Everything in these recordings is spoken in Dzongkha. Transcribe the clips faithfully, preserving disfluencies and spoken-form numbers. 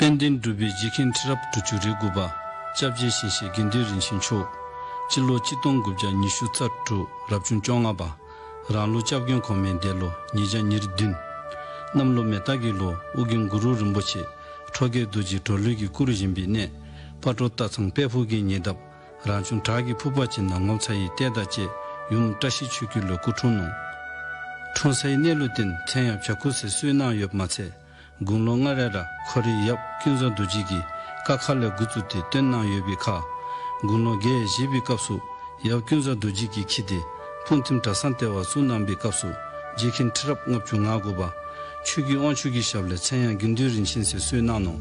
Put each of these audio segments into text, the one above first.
དཔལ་ལྡན་འབྲུག་པའི་རྗེ་མཁན་ཁྲི་རབས་དྲུག་ཅུ་རེ་དགུ་པ་སྐྱབས་རྗེ་ཞིང་གཤེགས་དགེ་འདུན་རིན་ཆེན་མཆོག་སྤྱི་ལོ་གཅིག་སྟོང་དགུ་བརྒྱ་ཉི་ཤུ་རྩ་དྲུག་རབ་བྱུང་བཅོ་ལྔ་པ་རང་ལུགས་སྐྱབས་མགོན་གོང་མའི་འདས་ལོ་ཉིས་བརྒྱ་ཉེར་བདུན། གནམ་ལོ་མེ་སྟག་གི་ལོ་ཨོ་རྒྱན་གུ་རུ་རིན་པོ་ཆེ་ཁྲོ་རྒྱལ་རྡོ་རྗེ་གྲོ་ལོད་ཀྱི་སྐུ་རུ་བཞེངས་པའི་གནས་སྤ་གྲོ་སྟག་ཚང་དཔལ་ཕུག་གི་ཉེ་འདབས་རང་བྱུང་བྲག་གི་ཕུག་པ་ཅིག་ནང་ངོ་མཚར་བའི་ལྟས་དང་བཅས་ཡུམ་བཀྲ་ཤིས་ཆོས་སྐྱིད་ལུ་སྐུ་འཁྲུངས་ནུག། འཁྲུངས་སའི་གནས་ལུ་བརྟེན་མཚན་ཡང་བྱ་ཁུ་ཟེར་གསོལ་གནང་ཡོདཔ་མ་ཚད། དགུང་ལོ་ལྔ་རེ་ར་ཁོ་རའི་ཡབ་ཀུན་བཟང་རྡོ་རྗེ་གིས་ཀ་ཁ་ལས་འགོ་བཙུགས་ཏེ་བཏོན་གནང་ཡོད་པའི་ཁར། དགུང་ལོ་བརྒྱད་བཞེས་པའི་སྐབས་སུ་ཡབ་ཀུན་བཟང་རྡོ་རྗེ་གིས་འཁྱིད་དེ་སྤུངས་ཐིམ་གྲྭ་ཚང་ལྟེ་བ་བཙུགས་གནང་པའི་སྐབས་སུ་རྗེ་མཁན་ཁྲི་རབས་ལྔ་བཅུ་ང་དགུ་པ་ཆོས་ཀྱི་དབང་ཕྱུག་གི་ཞབས་ལས་མཚན་ཡང་དགེ་འདུན་རིན་ཆེན་ཟེར་གསོལ་གནང་ནུག།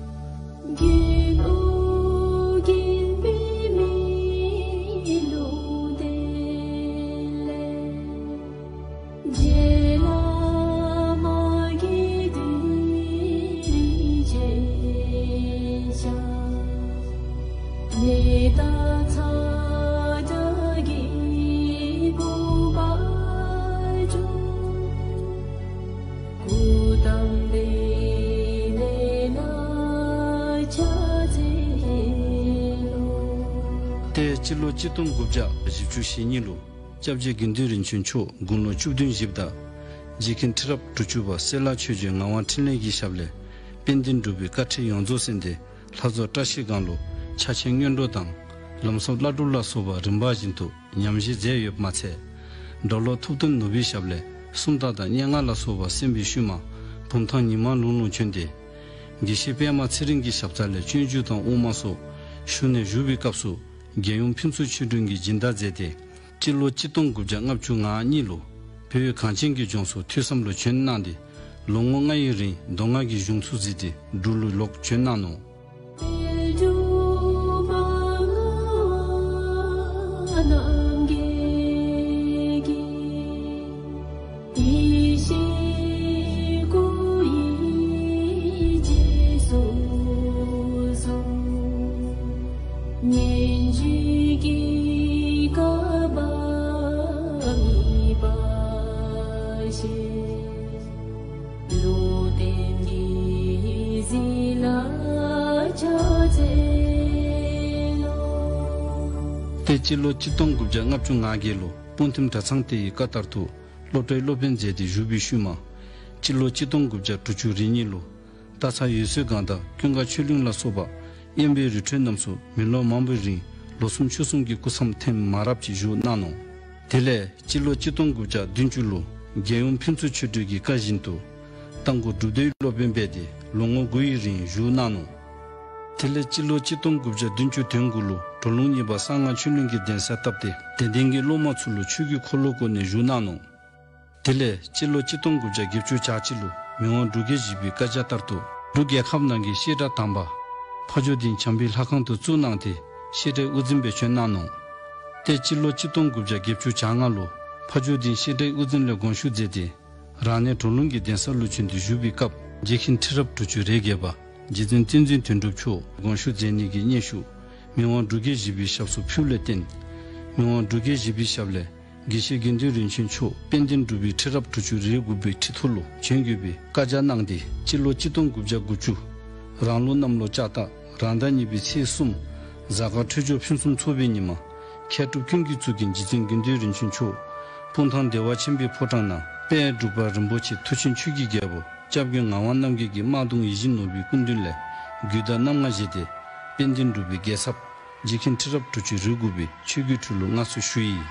ཏེ་སྤྱི་ལོ་གཅིག་སྟོང་དགུ་བརྒྱ་བཞི་བཅུ་ཞེ་གཉིས་ལུ་སྐྱབས་རྗེ་དགེ་འདུན་རིན་ཆེན་མཆོག་དགུང་ལོ་བཅུ་བདུན་བཞེསཔ་ད་རྗེ་མཁན་ཁྲི་རབས་དྲུག་ཅུ་པ་སེ་ལ་ཆོས་རྗེ་ངག་དབང་འཕྲིན་ལས་ཀྱི་ཞབས་ལས་དཔལ་ལྡན་འབྲུག་པའི་བཀའ་ཁྲིད་ཡོངས་རྫོགས་གསན་ཏེ་ལྷ་རྫོང་བཀྲ་ཤིས་སྒང་ལུ་ཕྱག་ཆེན་སྔོན་འགྲོ་དང་ལམ་ཟབ་བླ་སྒྲུབ་ལ་སོགས་པ་རིམ་པ་བཞིན་དུ་ཉམས་བཞེས་མཛད་ཡོདཔ་མ་ཚད། འབྲོག་ལོ་ཐུབ་བསྟན་ནོར་བུའི་ཞབས་ལས་སུམ་རྟགས་དང་སྙན་ངག་ལ་སོགས་པ་གསན་པའི་ཤུལ་མ་བུམ་ཐང་ཉི་མ་ལུང་ལུ་བྱོན་ཏེ། དགེ་བཤེས་པདྨ་ཚེ་རིང་གི་ཞབས་ས་ལས་སྤྱོད་འཇུག་དང་དབུ་མ་སོགས་ཞུ་ནས་བཞུགས་པའི་སྐབས་སུ་རྒྱལ་ཡུམ་ཕུན་ཚོགས་ཆོས་སྒྲོན་གྱིས་སྦྱིན་བདག་མཛད་དེ་སྤྱི་ལོ་གཅིག་སྟོང་དགུ་བརྒྱ་ལྔ་བཅུ་ང་གཉིས་ལུ་བོད་གངས་ཅན་གྱི་ལྗོངས་སུ་ཐོས་བསམ་ལུ་བྱོན་གནང་སྟེ་ལོ་ངོ་ལྔ་ཡི་རིང་མདོ་སྔགས་ཀྱི་གཞུང་ཚུ་གཟིགས་ཏེ་འབྲུག་ལུ་ལོག་བྱོན་གནང་ནུག། ཏེ་སྤྱི་ལོ་གཅིག་སྟོང་དགུ་བརྒྱ་ལྔ་བཅུ་ང་བརྒྱད་ལུ་སྤུངས་ཐིམ་གྲྭ་ཚང་དེ་ཡི་བཀའ་ལྟར་དུ་སློབ་གྲྭའི་སློབ་དཔོན་མཛད་དེ་བཞུགས་པའི་ཤུལ་མ་སྤྱི་ལོ་གཅིག་སྟོང་དགུ་བརྒྱ་དྲུག་ཅུ་རེ་གཉིས་ལུ་སྟག་ཚང་འོད་གསལ་སྒང་དང་ཀུན་དགའ་ཆོས་གླིང་ལ་སོགས་པ་དབེན་པའི་རི་ཁྲོད་རྣམས་སུ་མི་ལོ་མང་པོའི་རིང་ལོ་གསུམ་ཕྱོགས་གསུམ་གྱི་སྐུ་མཚམས་ཐེངས་མང་རབས་ཅིག་བཞུགས་གནང་ནུག། དེ་ལས་སྤྱི་ལོ་གཅིག་སྟོང་དགུ་བརྒྱ་བདུན་ཅུ་ལུ་རྒྱལ་ཡུམ་ཕུན་ཚོགས་ཆོས་སྒྲོན་གྱི་བཀའ་བཞིན་དུ་རྟ་མགོ་སྒྲུབ་སྡེའི་སློབ་དཔོན་འབད་དེ་ལོ་ངོ་དགུ་ཡི་རིང་བཞུགས་གནང་ནུག། དེ་ལས་སྤྱི་ལོ་གཅིག་སྟོང་དགུ་བརྒྱ་བདུན་ཅུ་དོན་དགུ་ལུ་གྲོ་ལུང་གཉིས་པ་གསང་སྔགས་ཆོས་གླིང་གི་གདན་ས་བཏབ་སྟེ་དད་ལྡན་གྱི་སློབ་མ་ཚུ་ལུ་ཆོས་ཀྱི་འཁོར་ལོ་བསྐོར་ནས་བཞུགས་གནང་ནུག། དེ་ལས་སྤྱི་ལོ་གཅིག་སྟོང་དགུ་བརྒྱ་བརྒྱད་ཅུ་གྱ་གཅིག་ལུ་མི་དབང་འབྲུག་རྒྱལ་བཞི་པའི་བཀའ་རྒྱ་ལྟར་དུ་འབྲུག་རྒྱལ་ཁབ་ནང་གི་བཤད་གྲྭ་དང་པ་ཕ་ཇོ་སྡིངས་བྱམས་པའི་ལྷ་ཁང་དུ་བཙུགས་གནང་སྟེ་བཤད་གྲྭའི་དབུ་འཛིན་སྦེ་བྱོན་གནང་ནུག། ཏེ་སྤྱི་ལོ་གཅིག་སྟོང་དགུ་བརྒྱ་བརྒྱད་ཅུ་གྱ་ལྔ་ལུ་ཕ་ཇོ་སྡིངས་བཤད་གྲྭའི་དབུ་འཛིན་ལས་དགོངས་ཞུ་མཛད་དེ་རང་གནས་གྲོ་ལུང་གི་གདན་ས་ལུ་བྱོན་ཏེ་བཞུགས་པའི་སྐབས་རྗེ་མཁན་ཁྲི་རབས་དྲུག་ཅུ་རེ་བརྒྱད་པ་རྗེ་བཙུན་བསྟན་འཛིན་དོན་གྲུབ་མཆོག་དགོངས་ཞུ་མཛད་ནི་གི་སྙན་ཞུ་མི་དབང་འབྲུག་རྒྱལ་བཞི་པའི་ཞབས་སུ་ཕུལཝ་ལས་བརྟེན་མི་དབང་འབྲུག་རྒྱལ་བཞི་པའི་ཞབས་ལས་དགེ་བཤེས་དགེ་འདུན་རིན་ཆེན་མཆོག་དཔལ་ལྡན་འབྲུག་པའི་ཁྲི་རབས་དྲུག་ཅུ་རེ་དགུ་པའི་ཁྲི་ཐོག་ལུ་བྱོན་དགོས་པའི་བཀའ་རྒྱ་གནང་སྟེ་སྤྱི་ལོ་གཅིག་སྟོང་དགུ་བརྒྱ་དགུ་བཅུ་རང་ལུགས་གནམ་ལོ་ལྕགས་སྟག་རང་ཟླ་གཉིས་པའི་ཚེས་གསུམ་གཟའ་སྐར་འཕྲོད་སྦྱོར་ཕུན་སུམ་ཚོགས་པའི་ཉིནམ་མཁས་གྲུབ་ཀུན་གྱི་གཙུག་རྒྱན་རྗེ་བཙུན་དགེ་འདུན་རིན་ཆེན་མཆོག་སྤུངས་ཐང་བདེ་བ་ཆེན་པོའི་ཕོ་བྲང་ནང་དཔལ་འབྲུག་པ་རིན་པོ་ཆེ་མཐུ་ཆེན་ཆོས་ཀྱི་རྒྱལ་པོ་སྐྱབས་མགོན་ངག་དབང་རྣམ་རྒྱལ་གྱི་དམར་གདུང་ཡིད་བཞིན་ནོར་བུའི་སྐུ་མདུན་ལས་རྒྱུད་དང་རྣམ་ལྔ་བཞེས་ཏེ་དཔལ་ལྡན་འབྲུག་པའི་རྒྱལ་ཚབ་རྗེ་མཁན་ཁྲི་རབས་དྲུག་ཅུ་རེ་དགུ་པའི་ཆོས་རྒྱལ་ཁྲི་ལུ་མངའ་གསོལ་ཞུ་ཡི།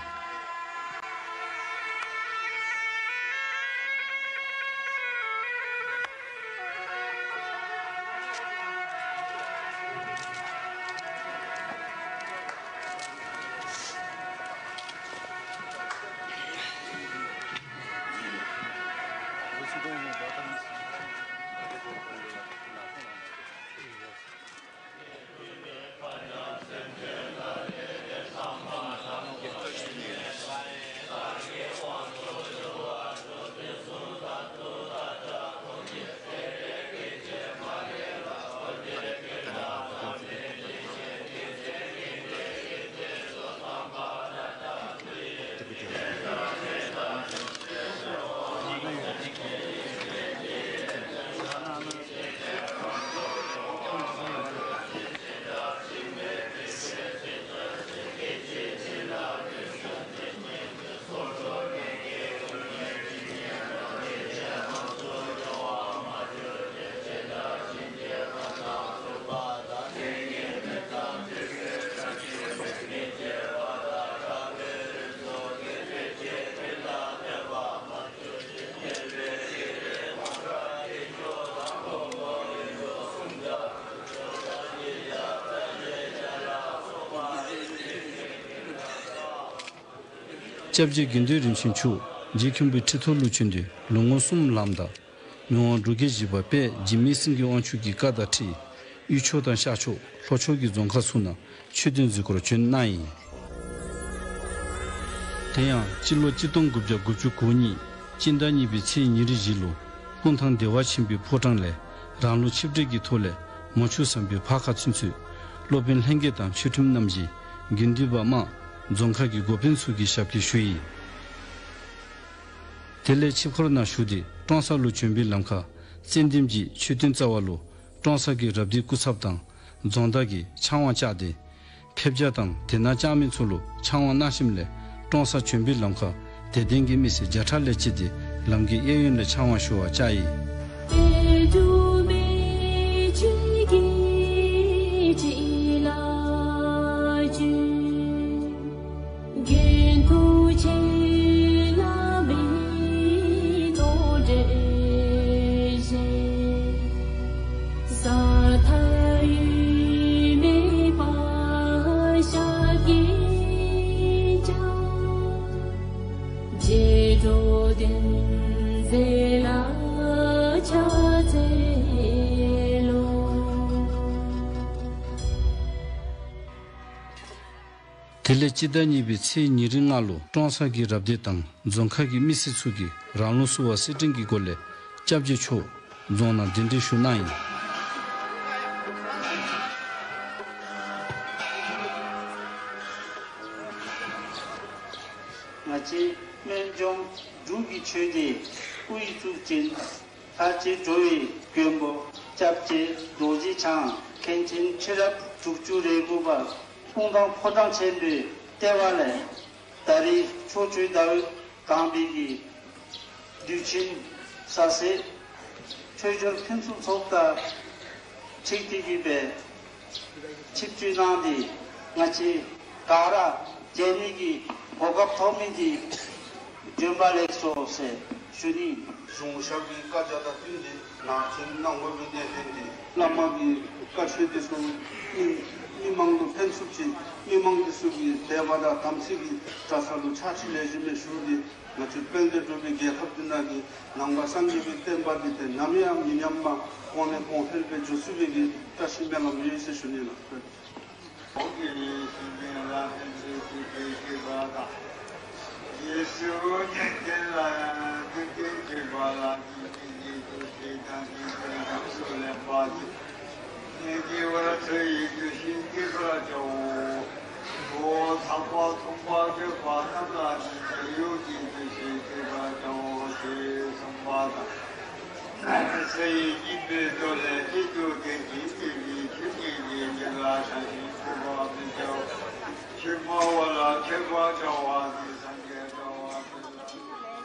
སྐྱབས་རྗེ་དགེ་འདུན་རིན་ཆེན་མཆོག་རྗེ་མཁན་པོའི་ཁྲི་ཐོག་ལུ་བྱོན་ཏེ་ལོ་ངོ་གསུམ་ལངམ་ད་མི་དབང་འབྲུག་རྒྱལ་བཞི་པ་དཔལ་འཇིགས་མེད་སེང་གེ་དབང་ཕྱུག་གི་བཀའ་དང་འཁྲིལ་དབུས་ཕྱོགས་དང་ཤར་ཕྱོགས་ལྷོ་ཕྱོགས་ཀྱི་རྫོང་ཁག་ཚུ་ནང་ཆོས་དོན་གཟིགས་སྐོར་བྱོན་གནང་ཡི། དེ་ཡང་སྤྱི་ལོ་གཅིག་སྟོང་དགུ་བརྒྱ་དགུ་བཅུ་གོ་གཉིས་སྤྱི་ཟླ་གཉིས་པའི་ཚེས་ཉེར་བཞི་ལུ་སྤུངས་ཐང་བདེ་བ་ཆེན་པོའི་ཕོ་བྲང་ལས་རང་ལུགས་ཆིབས་གྲལ་གྱི་ཐོག་ལས་མོ་ཆུ་བཟང་པོའི་ཕར་ཁ་ཚུན་ཚོད་སློབ་དཔོན་ལྷན་རྒྱས་དང་ཆོས་ཁྲིམས་རྣམ་བཞི་དགེ་འདུན་པ་དམངས་རྫོང་ཁག་གི་འགོ་དཔོན་ཚུ་གིས་ཞབས་སྐྱེལ་ཞུ་ཡི། དེ་ལས་ཆིབས་འཁོར་ནང་ཞུགས་ཏེ་ཀྲོང་གསར་ལུ་བྱོན་པའི་ལམ་ཁར་ཙན་དན་གྱི་མཆོད་རྟེན་རྩ་བ་ལུ་ཀྲོང་གསར་གྱི་རབ་སྡེའི་སྐུ་ཚབ་དང་རྫོང་བདག་གིས་ཕྱག་དབང་བཅར་ཏེ་ཕེབས་རྒྱ་དང་དེ་ནང་བཅར་མི་ཚུ་ལུ་ཕྱག་དབང་གནང་ཞིནམ་ལས་ཀྲོང་གསར་བྱོན་པའི་ལམ་ཁར་དད་ལྡན་གྱི་མི་སེར་བརྒྱ་ཕྲག་ལས་བཅད་དེ་ལམ་གྱི་གཡས་གཡོན་ལས་ཕྱག་དབང་ཞུ་བར་བཅར་ཡི། དེ་ལས་སྤྱི་ཟླ་གཉིས་པའི་ཚེས་ཉེར་ལྔ་ལུ་ཀྲོང་གསར་གྱི་རབ་སྡེ་དང་རྫོང་ཁག་གི་མི་སེར་ཚུ་གིས་རང་ལུགས་བསུ་བ་སེར་ཕྲེང་གི་སྒོ་ལས་སྐྱབས་རྗེ་མཆོག་རྫོང་ནང་གདན་འདྲེན་ཞུ་གནང་ཡི། ང་བཅས་སྨན་ལྗོངས་འབྲུག་གི་ཆོས་སྡེ་དབུ་བཙུགས་ཅན། ལྷར་བཅས་འགྲོ་བའི་མགོན་པོ་སྐྱབས་རྗེ་རྡོ་རྗེ་འཆང་མཁན་ཆེན་ཚེ་རབས་དྲུག་ཅུ་རེ་དགུ་པ་སྤུངས་ཐང་ཕོ་བྲང་ཆེན་པོའི་ལྟེ་བ་ལས་ད་རེས་ཕྱོགས་བཅུའི་ཟླ་འོད་གང་བའི་གི་དུས་ཆེན་གཟའ་སྲས་འཕྲོད་སྦྱོར་ཕུན་སུམ་ཚོགས་དང་འཁྲིལ་ཏེ་གི་སྦེ་ཆིབས་བསྒྱུར་གནང་སྟེ་ང་བཅས་ག་ར་མཇལ་ནི་གི་གོ་སྐབས་ཐོབ་མི་འདི་བྱོན་པ་ལེགས་སོ་ཟེར་ཞུ་ནི། གཞུང་ཞབས་ཀྱི་བཀའ་རྒྱ་དང་བསྟུན་ཏེ་ནང་ཆེན་གནང་དགོ་པའི་གནད་དོན་འདི་བླ་མ་གི་བཀའ་ཆོས་འདི་ཚུ་མི་མི་མང་ལུ་ཕན་ཚུགསཔ་ཅིག་མི་མང་འདི་ཚུ་གི་དད་པ་དང་དམ་ཚིག་གི་གྲྭ་ས་ལུ་ཕྱག་ཕྱིད་ལེགས་ཤོམ་སྦེ་ཞུ་སྟེ་ང་བཅས་དཔལ་ལྡན་འབྲུག་པའི་རྒྱལ་ཁབ་འདི་ནང་གི་ནང་པ་སངས་རྒྱས་པའི་བསྟན་པ་འདི་ཏེ་ནམ་ཡང་མི་ཉམས་པར་གོང་ནས་གོང་འཕེལ་སྦེ་འགྱོ་ཚུགས་པའི་གི་བཀྲ་ཤིས་སྨོན་ལམ་ཡོད་ཟེར་ཞུ་ནི་ལགས།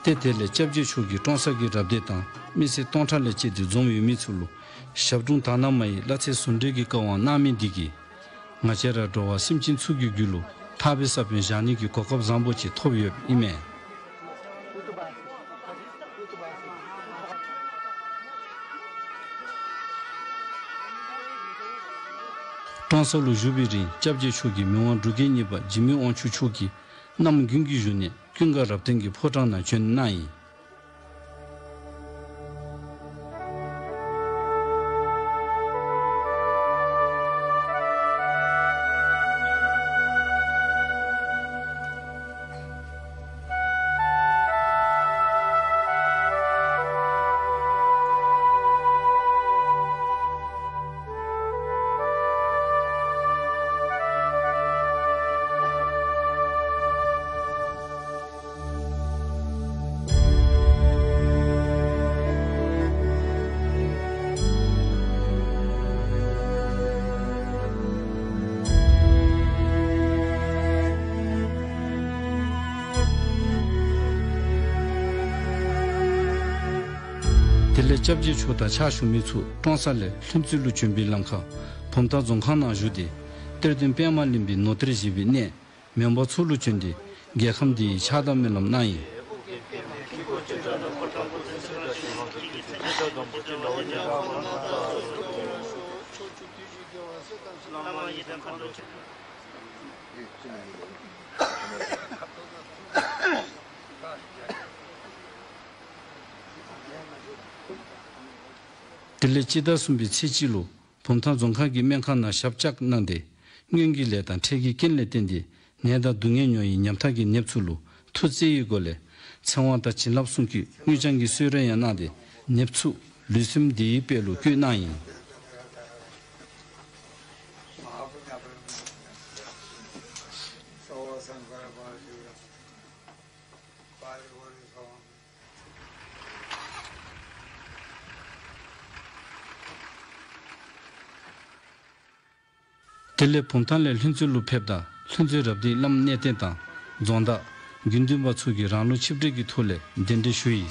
ཏེ་དེ་ལས་སྐྱབས་རྗེ་མཆོག་གིས་ཀྲོང་གསར་གྱི་རབ་སྡེ་དང་མི་སེར་སྟོང་ཕྲག་ལས་བཅད་དེ་འཛོམས་ཡོད་མི་ཚུ་ལུ་ཞབས་དྲུང་དག་སྣང་མ་ཡི་བླ་ཚེ་ཟུང་འབྲེལ་གྱི་བཀའ་དབང་གནང་མི་འདི་གིས་ང་བཅས་ར་འགྲོ་བ་སེམས་ཅན་ཚུ་གི་རྒྱུད་ལུ་ཐར་པའི་ས་བོན་བཞག་ནི་གི་གོ་སྐབས་བཟང་པོ་ཅིག་ཐོབ་ཡོདཔ་ཨིན་མས། ཀྲོང་གསར་ལུ་བཞུགས་པའི་རིང་སྐྱབས་རྗེ་མཆོག་གིས་མི་དབང་འབྲུག་རྒྱལ་གཉིས་པ་འཇིགས་མེད་དབང་ཕྱུག་མཆོག་གིས་གནམ་དགུན་གྱི་བཞུགས་གནས་ཀུན་དགའ་རབ་བརྟན་གྱི་ཕོ་བྲང་ནང་བྱོན་གནང་ཡི། དེ་ལས་སྐྱབས་རྗེ་མཆོག་དང་ཕྱག་ཞུ་མི་ཚུ་ཀྲོང་གསར་ལས་ལྷུན་རྩེ་ལུ་བྱོན་པའི་ལམ་ཁར་བུམ་ཐང་རྫོང་ཁག་ནང་བཞུགས་ཏེ་གཏེར་སྟོན་པདྨ་གླིང་པའི་ནོར་གཏེར་བཞེས་པའི་གནས་མོན་པ་མཚོ་ལུ་བྱོན་ཏེ་རྒྱལ་ཁམས་འདི་ཡི་ཕྱག་དང་སྨོན་ལམ་གནང་ཡི། དེ་ལས་སྤྱི་ཟླ་གསུམ་པའི་ཚེས་གཅིག་ལུ་བུམ་ཐང་རྫོང་ཁག་གི་སྨན་ཁང་ནང་ཞབས་བཅགས་གནང་སྟེ་སྔོན་གྱི་ལས་དང་འཕྲལ་གྱི་རྐྱེན་ལས་བརྟེན་ཏེ་ནད་དང་སྡུག་བསྔལ་མྱོང་བའི་ཉམ་ཐག་གི་ནདཔ་ཚུ་ལུ་ཐུགས་བརྩེ་བའི་སྒོ་ལས་ཚེ་དབང་དང་བྱིན་རླབས་གསུང་སྐྱོད་དངུལ་རྐྱང་གི་གསོལ་རས་ཡང་གནང་སྟེ་ནདཔ་ཚུ་ལུས་སེམས་བདེ་བའི་དཔལ་ལུ་བཀོད་གནང་ཡི། དེ་ལས་བུམ་ཐང་ལས་ལྷུན་རྩེ་ལུ་ཕེབས་ད་ལྷུན་རྩེ་རབ་སྡེའི་བླམ་གནས་བརྟན་དང་རྫོང་བདག་དགེ་འདུན་པ་ཚུ་གིས་རང་ལུགས་ཆིབས་གྲལ་གྱི་ཐོག་ལས་གདན་འདྲེན་ཞུ་ཡི།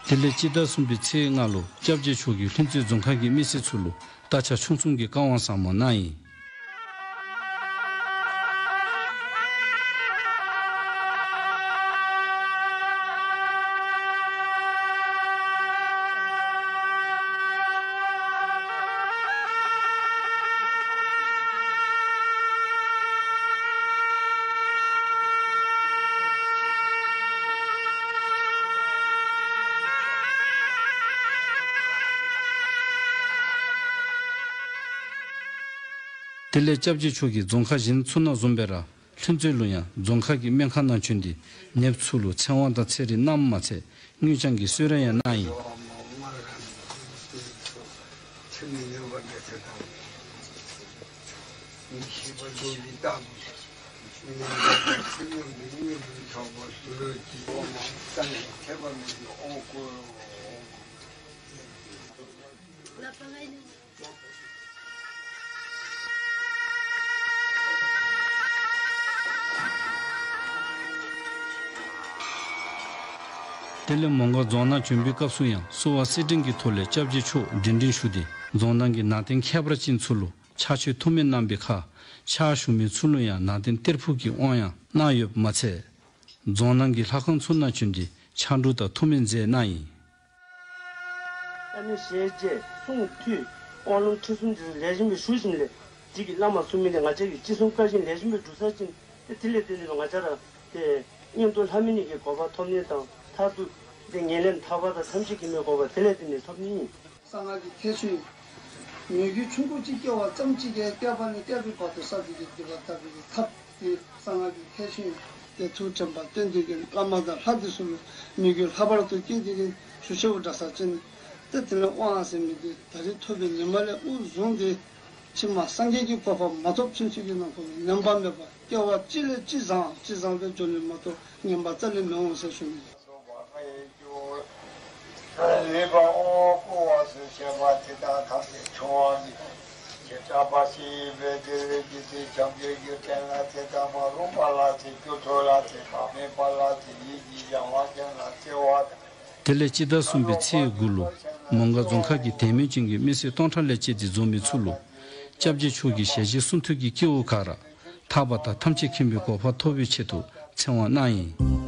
དེ་ལས་སྤྱི་ཟླ་གསུམ་པའི་ཚེས་ལྔ་ལུ་སྐྱབས་རྗེ་མཆོག་གིས་ལྷུན་རྩེ་རྫོང་ཁག་གི་མི་སེར་ཚུ་ལུ་རྟ་ཕྱག་ཆུང་གསུམ་གྱི་བཀའ་དབང་ཟབ་མོ་གནང་ཡི། དེ་ལས་སྐྱབས་རྗེ་མཆོག་གིས་རྫོང་ཁག་གཞན་ཚུ་ནང་བཟུམ་སྦེ་ར་ལྷུན་རྩེ་ལུ་ཡང་རྫོང་ཁག་གི་སྨན་ཁང་ནང་བྱོན་ཏེ་ནདཔ་ཚུ་ལུ་ཚེ་དབང་དང་ཚེ་རིལ་གནངམ་མ་ཚད་དངུལ་རྐྱང་གི་གསོལ་རས་ཡང་གནང་ཡི། དེ་ལས་མོང་སྒར་རྫོང་ནང་བྱོན་པའི་སྐབས་སུ་ཡང་གསོལ་བ་སེར་ཕྲེང་གི་ཐོག་ལས་སྐྱབས་རྗེ་མཆོག་གདན་འདྲེན་ཞུ་སྟེ་རྫོང་ནང་གི་ནང་རྟེན་ཁྱད་པར་ཅན་ཚུ་ལུ་ཕྱག་མཆོད་ཐུགས་སྨོན་གནང་བའི་ཁར་ཕྱག་ཞུ་མི་ཚུ་ལུ་ཡང་ནང་རྟེན་གཏེར་ཕུག་གི་དབང་ཡང་གནང་ཡོདཔ་མ་ཚད་རྫོང་ནང་གི་ལྷ་ཁང་ཚུ་ནང་བྱོན་ཏེ་ཕྱག་དྲུག་དང་ཐུགས་སྨོན་མཛད་གནང་ཡི། ཨ་ནི་ཞལ་མཇལ་གསུང་ཐོས་དབང་ལུང་ཁྲིད་གསུམ་དེ་ཚུ་ལེགས་ཤོམ་སྦེ་ཞུ་ཞིནམ་ལས་འདི་གི་བླ་མ་གསུམ་མི་ལས་ང་བཅས་ཀྱིས་ཅི་གསུང་བཀའ་བཞིན་ལེགས་ཤོམ་སྦེ་སྒྲུབ་ཚར་ཞིནམ་ཏེ་དེ་ལས་ཏེ་ནི་ང་བཅས་ར་ཏེ་མངོན་མཐོ་ལྷ་མི་ནི་གི་གོ་འཕང་ཐོབ་ནི་དང་མཐར་ཐུག་ཏེ་ངན་ལས་ཐར་པ་དང་ཐམས་ཅད་མཁྱེན་པའི་གོ་འཕང་དེ་ལས་ཏེ་ནི་ཐོབ་ནི་ཨིན། གསང་སྔགས་ཀྱི་ཁྱད་ཆོས་ཨིན། མོས་གུས་ཆུང་ཀུ་ཅིག་སྐྱེ་བ་ཙམ་ཅིག་གིས་བསྐལ་པ་ནས་བསྐལ་པའི་བར་དུ་ས་དེ་གི་སྡིག་པ་དག་པའི་ཐབས་དེ་གསང་སྔགས་ཀྱི་ཁྱད་ཆོས་ཨིན། ཏེ་ཐུགས་དྲན་པ་བསྟེན་ཏེ་གི་བླ་མ་དང་ལྷ་དེ་ཚུ་ལུ་མོས་གུས་ལྷག་པར་དུ་བསྐྱེད་དེ་གི་ཞུ་ཆེ་བོ་འདྲ་ས་ཅིན་ཏེ་དེ་ལས་དབང་ཟེར་མི་དེ་ད་རེས་ཐོབ་པའི་ཉི་མ་ལས་དབུ་བཟུང་སྟེ་ཕྱི་མ་སངས་རྒྱས་ཀྱི་གོ་འཕང་མ་ཐོབ་ཚུན་ཚོད་ཀྱི་ནང་འཁོད་ཉམས་པ་མེད་པ་སྐྱེ་བ་གཅིག་ལས་གཅིག་བཟང་གཅིག་བཟང་སྦེ་འགྱོ་ནི་མ་གཏོགས་ངན་པ་རྩ་ལས་མི་འོང་ཟེར་ཞུ་ནི། དེ་ལས་སྤྱི་ཟླ་གསུམ་པའི་ཚེས་དགུ་ལུ་མོང་སྒར་རྫོང་ཁག་གི་དད་མོས་ཅན་གྱི་མི་སེར་སྟོང་ཕྲག་ལས་བཅད་དེ་འཛོམས་མི་ཚུ་ལུ་སྐྱབས་རྗེ་མཆོག་གི་ཞལ་མཇལ་གསུང་ཐོས་ཀྱི་སྐྱེས་བུ་ག་ར་ཐར་པ་དང་ཐམས་ཅད་མཁྱེན་པའི་གོ་འཕང་ཐོབ་པའི་ཆེད་དུ་ཚེ་དབང་གནང་ཡི།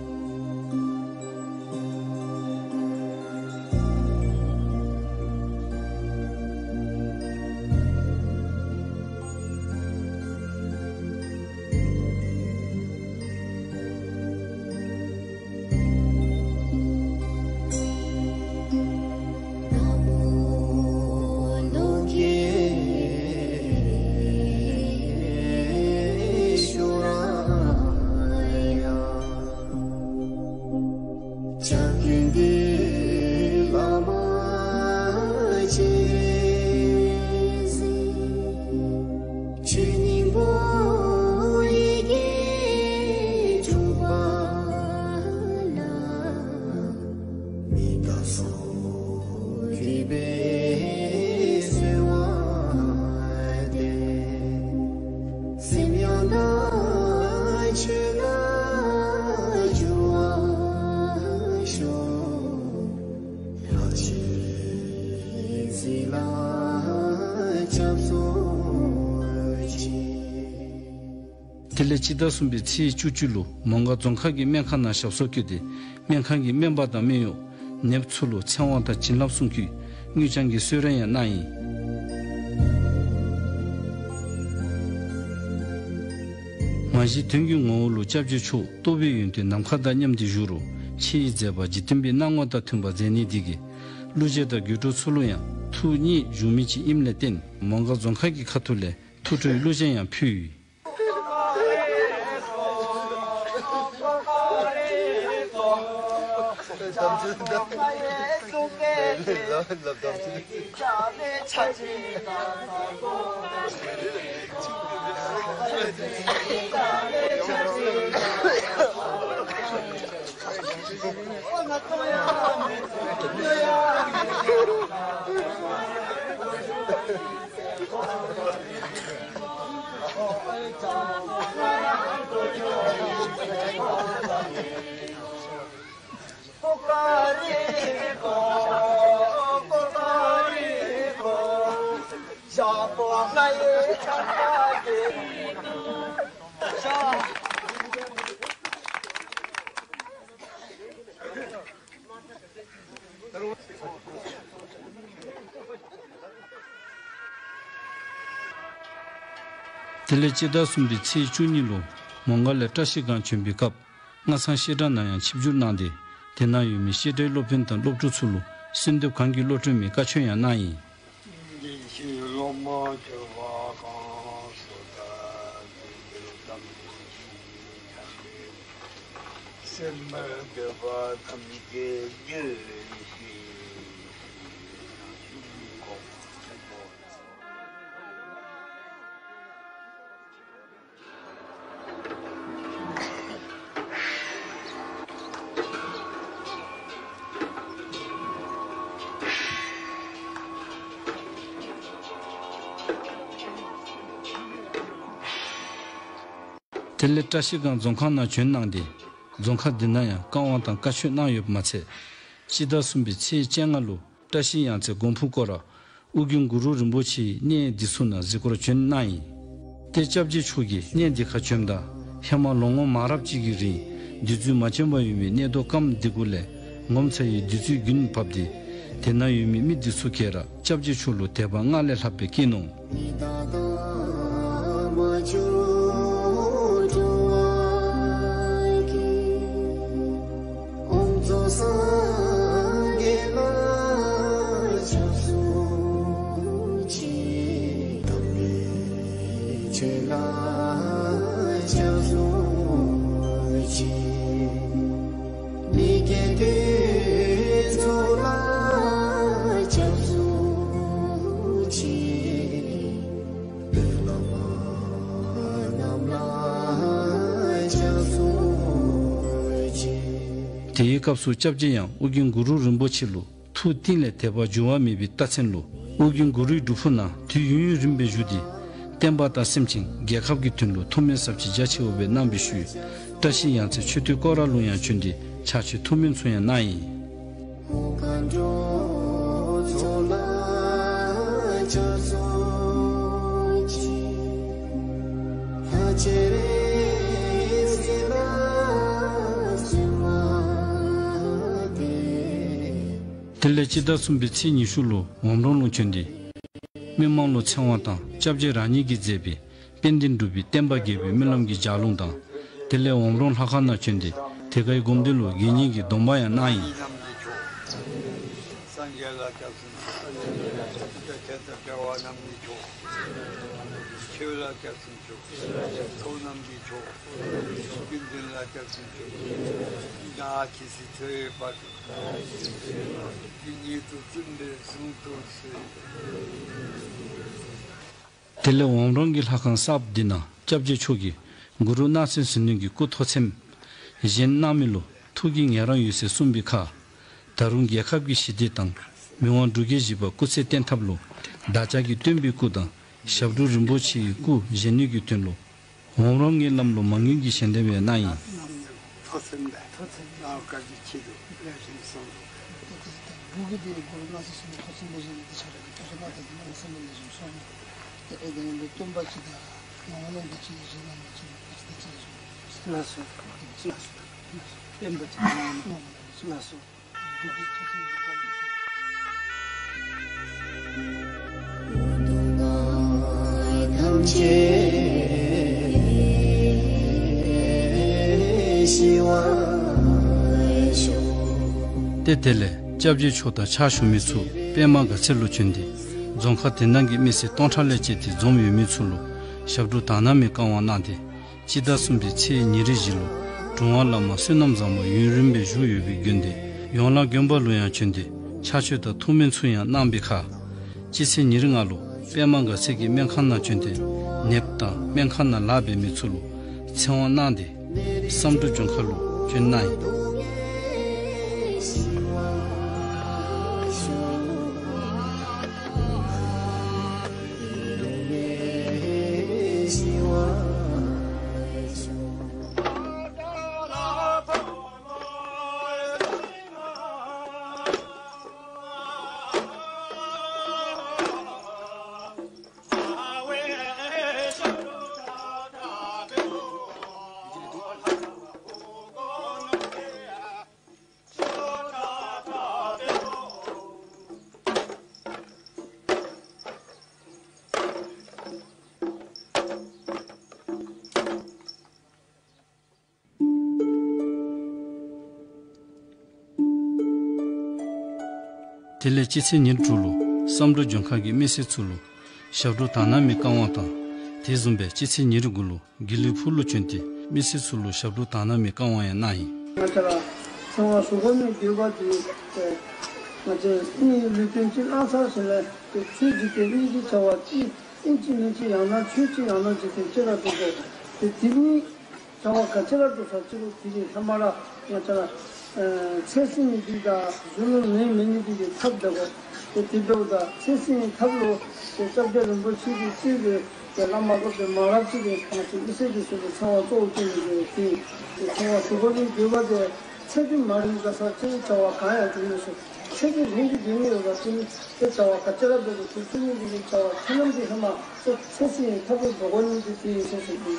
དེ་ལས་སྤྱི་ཟླ་གསུམ་པའི་ཚེས་བཅུ་གཅིག་ལུ་མོང་སྒར་རྫོང་ཁག་གི་སྨན་ཁང་ནང་ཞབས་སོར་བཀོད་དེ་སྨན་ཁང་གི་སྨན་པ་དང་སྨན་གཡོག་ནདཔ་ཚུ་ལུ་ཚེ་དབང་དང་བྱིན་རླབས་གསུང་སྐྱོད་ དངུལ་བྱང་གི་གསོལ་རས་ཡང་གནང་ཡི། མ་གཞི་དོན་གྱི་ངོ་བོ་ལུ་སྐྱབས་རྗེ་མཆོག་རྟོགས་པའི་ཡོན་ཏན་ནམ་མཁའ་དང་མཉམ་སྟེ་བཞུགས་རུང་ཆེ་བའི་མཛད་པ་འཇིག་རྟེན་པའི་སྣང་ངོ་དང་མཐུན་པ་མཛད་ནི་འདི་གིས་གླུ་གཞས་དང་དགོད་བྲོ་ཚུ་ལུ་ཡང་ཐུགས་མཉེས་བཞུགས་མི་ཅིག་ཨིནམ་ལས་བརྟེན་མོང་སྒར་རྫོང་ཁག་གི་ཁ་ཐུག་ལས་ཐུགས་སྤྲོའི་གླུ་གཞས་ཡང་ཕུལ་ཡི། དེ་ལས་སྤྱི་ཟླ་གསུམ་པའི་ཚེས་བཅུ་གཉིས་ལུ་མོང་སྒར་ལས་བཀྲ་ཤིས་སྒང་བྱོན་པའི་སྐབས་སྔ་ཚང་བཤད་གྲྭ་ནང་ཡང་ཆིབས་བསྒྱུར་གནང་སྟེ་དེ་ནང་ཡོད་མི་བཤད་གྲྭའི་སློབ་དཔོན་དང་སློབ་ཕྲུག་ཚུ་ལུ་གསོལ་འདེབས་གང་གི་བློ་གྲོས་མེད་བཀའ་ཆོས་ཡང་གནང་ཡི། དེ་ལས་བཀྲ་ཤིས་སྒང་རྫོང་ཁག་ནང་བྱོན་གནང་སྟེ་རྫོང་ཁག་འདི་ནང་ཡང་བཀའ་དབང་དང་བཀའ་ཆོས་གནང་ཡོདཔ་མ་ཚད་སྤྱི་ཟླ་གསུམ་པའི་ཚེས་བཅོ་ལྔ་ལུ་བཀྲ་ཤིས་ཡང་རྩེ་དགོན་ཕུག་སྐོར་ར་ཨོ་རྒྱན་གུ་རུ་རིན་པོ་ཆེའི་གནས་འདི་ཚུ་ནང་གཟིགས་སྐོར་བྱོན་གནང་ཡི། ཏེ་སྐྱབས་རྗེ་མཆོག་གིས་གནས་འདི་ཁར་བྱོནམ་ད་ཧེ་མ་ལོ་ངོ་མང་རབས་ཅིག་གི་རིང་བདུད་རྩི་མ་བྱོན་པར་ཡོད་མི་གནས་རྡོ་སྐམ་འདི་གུ་ལས་ངོ་མཚར་བའི་བདུད་རྩི་རྒྱུན་བབས་ཏེ་དེ་ནང་ཡོད་མི་མི་འདི་ཚུ་གིས་ར་སྐྱབས་རྗེ་མཆོག་ལུ་དད་པ་སྔར་ལས་ལྷག་པའི་བསྐྱེད་ནུག། དེའི་སྐབས་སུ་སྐྱབས་རྗེ་ཡང་ཨོ་རྒྱན་གུ་རུ་རིན་པོ་ཆེ་ལུ་ཐུགས་གཏིང་ལས་དད་པ་འགྱུར་བ་མེད་པའི་རྟགས་མཚན་ལུ་ཨོ་རྒྱན་གུ་རུའི་སྒྲུབ་ཕུག་ནང་དུས་ཡུན་རིངམོ་སྦེ་བཞུགས་ཏེ་བསྟན་པ་དང་སེམས་ཅན་རྒྱལ་ཁབ་ཀྱི་དོན་ལུ་ཐུགས་སྨོན་ཟབ་ཅིང་རྒྱ་ཆེ་བོ་སྦེ་གནང་བའི་ཤུལ་བཀྲ་ཤིས་ཡང་རྩེ་མཆོད་རྟེན་སྐོར་ར་ལུ་ཡང་བྱོན་ཏེ་ཕྱག་མཆོད་ཐུགས་སྨོན་ཚུ་ཡང་གནང་ཡི། དེ་ལས་སྤྱི་ཟླ་གསུམ་པའི་ཚེས་ཉི་ཤུ་ལུ་འོམ་རོང་ལུ་བྱོན་ཏེ་མི་མང་ལུ་ཚེ་དབང་དང་སྐྱབས་རྗེ་རང་ཉིད་ཀྱིས་མཛད་པའི་དཔལ་ལྡན་འབྲུག་པའི་བསྟན་པ་རྒྱས་པའི་སྨོན་ལམ་གྱི་ལྗགས་ལུང་དང་དེ་ལས་འོམ་རོང་ལྷ་ཁང་ནང་བྱོན་ཏེ་དེ་ཁའི་སྒོམ་སྡེ་ལུ་དགེ་བསྙེན་གྱི་སྡོམ་པ་ཡང་གནང་ཡི། སངས་རྒྱས་ལ་སྐྱབས་སུ་མཆིའོ། ཁྱེད་དང་འབྲེལ་བ་རྣམས་ཀྱི་མཆོག། ཆོས་ལ་སྐྱབས་སུ་མཆིའོ། ཚོགས་རྣམས་ཀྱི་མཆོག། ཀུན་འདུས་ལ་སྐྱབས་སུ་མཆིའོ། ནཱ་ཇི་སྲིད་འཚོ་བའི་བར་དུ། དེ་ཉིད་དུ་བརྩོན་འགྲུས་བཟུང་དུ་གསོལ། དེ་ལས་འོམ་རོང་གི་ལྷ་ཁང་གསརཔ་འདི་ནང་སྐྱབས་རྗེ་མཆོག་གིས་གུ་རུ་སྣང་སྲིད་ཟིལ་གནོན་གྱི་སྐུ་ཐོག་ཚེམས་བཞེངས་གནང་མི་ལུ་ཐུགས་ཀྱི་ངེས་རང་ཡོད་ཟེར་གསུངས་པའི་ཁར་ད་རུང་རྒྱལ་ཁབ་ཀྱི་ཞི་བདེ་དང་མི་དབང་འབྲུག་རྒྱལ་བཞི་པ་སྐུ་ཚེ་བརྟན་ཐབས་ལུ་བདག་ཅག་གི་སྟོན་པའི་སྐུ་དང་ཞབས་དྲུང་རིན་པོ་ཆེའི་སྐུ་བཞེངས་ནི་གི་དོན་ལུ་འོམ་རོང་གི་བླམ་ལུ་མ་དངུལ་གྱི་ཞལ་འདེབས་ཡང་གནང་ཡི། ཐོག་ཚེམས་སྦེ་ཐོག་ཚེམས་སྦེ་ནཱ་ག་གི་ཆེད་དུ་ལེགས་ཤོམ་སོང་། ཏེ་ཏེ་ཏེ་སྦུག་གི་འདི་གུ་རུ་སྣང་སྲིད་ཟིལ་གནོན་ཐོག་ཚེམས་སྦེ་བཞེངས་ནི་འདི་ཆ་ར་གི་ཐོག་ཚེམས་སྦེ་ཏེ་ནཱ་གསོལ་འདེབས་ལེགས་ཤོམ་སོང་། ཏེ་ཨེ་དེ་ནི་སྟོན་པ་ཅིག་དང་ངོ་བོ་ལོན་པ་ཅིག་བཞེངས་གནང་མི་ཅིག་ཏེ་ཏེ་ཅིག་སོང་། ལགས་སོ། ལགས་སོ། སྟོན་པ་ཅིག་ངོ་བོ་ལོན་པ་ཅིག། ལགས་སོ། ཏེ་དེ་ལས་སྐྱབས་རྗེ་མཆོག་དང་ཕྱག་ཞུ་མི་ཚུ་པདྨ་དགའ་ཚལ་ལུ་བྱོན་ཏེ་རྫོང་ཁག་དེ་ནང་གི་མི་སེར་སྟོང་ཕྲག་ལས་བཅད་དེ་འཛོམས་ཡོད་མི་ཚུ་ལུ་ཞབས་དྲུང་དག་སྣང་མའི་བཀའ་དབང་གནང་སྟེ་སྤྱི་ཟླ་གསུམ་པའི་ཚེས་ཉེར་བཞི་ལུ་གྲུབ་དབང་བླ་མ་བསོད་ནམས་བཟང་པོ་ཡུན་རིང་པོར་བཞུགས་ཡོད་པའི་དགོན་སྡེ་ཡོངས་ལ་དགོན་པ་ལུ་ཡང་བྱོན་ཏེ་ཕྱག་མཆོད་དང་ཐུགས་སྨོན་ཚུ་ཡང་གནང་བའི་ཁར། སྤྱི་ཚེས་ཉེར་ལྔ་ལུ་པདྨ་དགའ་ཚལ་གྱི་སྨན་ཁང་ནང་བྱོན་ཏེ་ནདཔ་དང་སྨན་ཁང་ནང་ལཱ་འབད་མི་ཚུ་ལུ་ཚེ་དབང་གནང་སྟེ་བསམ་གྲུབ་ལྗོངས་མཁར་ལུ་བྱོན་གནང་ཡི། དེ་ལས་སྤྱི་ཚེས་ཉེར་དྲུག་ལུ་བསམ་གྲུབ་ལྗོངས་མཁར་གྱི་མི་སེར་ཚུ་ལུ་ཞབས་དྲུང་དག་སྣང་མའི་བཀའ་དབང་དང་དེ་བཟུམ་སྦེ་སྤྱི་ཚེས་ཉེར་དགུ་ལུ་དགེ་ལེགས་ཕུག་ལུ་བྱོན་ཏེ་མི་སེར་ཚུ་ལུ་ཞབས་དྲུང་དག་སྣང་མའི་བཀའ་དབང་ཡང་གནང་ཡི། ང་བཅས་ར་ཚེ་དབང་ཞུ་དགོ་མི་དགོས་པ་དེ་ང་བཅས་མིའི་ལུས་རྟེན་ཅིག་བླངས་ཚར་ཞིནམ་ལས་ཏེ་ཆོས་འཇིག་རྟེན་གཉིས་ཀྱི་བྱ་བ་ཅིག་ཨིན་ཅི་མིན་ཅི་ཡང་ན་ཆོས་ཅིག་ཡང་ན་འཇིག་རྟེན་ཅིག་ར་འགྲོ་དགོ། ཏེ་དེ་གཉིས་བྱ་བ་ག་ཅི་ར་འགྲོ་ས་ཅི་རུང་དེ་གི་ཧེ་མ་ར་ང་བཅས་ར་ཨེ་ཚེ་སྲིང་ནི་དེ་དང་གཞོན་ནུ་ནད་མེད་ནི་དེ་གི་ཐབས་འབད་དགོ། ཏེ་དེ་འབདཝ་ད་ཚེ་སྲིང་ནི་ཐབས་ལུ་ཏེ་སྐྱབས་རྗེ་རིན་པོ་ཆེ་གིས་གཙོས་པའི་ཏེ་བླ་མ་སློབ་དཔོན་མང་རབས་ཅིག་གིས་ང་བཅས་མི་སེར་དེ་ཚུ་གི་ཚེ་དབང་གཙོ་བོ་བསྐྱེད་ནི་དེ་ཏེ་ཚེ་དབང་ཞུ་དགོ་མི་དགོས་པ་དེ་ཚེ་འདི་མ་རིང་ག་ས་ཅི་རུང་བྱ་བ་གང་ཡང་འགྲུབ་མི་ཚུགས། ཚེ་འདི་རིང་གི་འགྲུབ་ནི་ཡོད་པ་ཅིན་ཏེ་བྱ་བ་ག་ཅི་ར་འབད་དགོ་ཚུགས་ཚུགས་ནི་དེ་གི་བྱ་བ་ཁ་ནམ་དེ་ཧེ་མ་ཚེ་ཚེ་སྲིང་ཐབས་ལུ་འགྲོ་དགོ་ནི་དེ་དེ་ཨིན་ཟེར་ཞུ་ནི།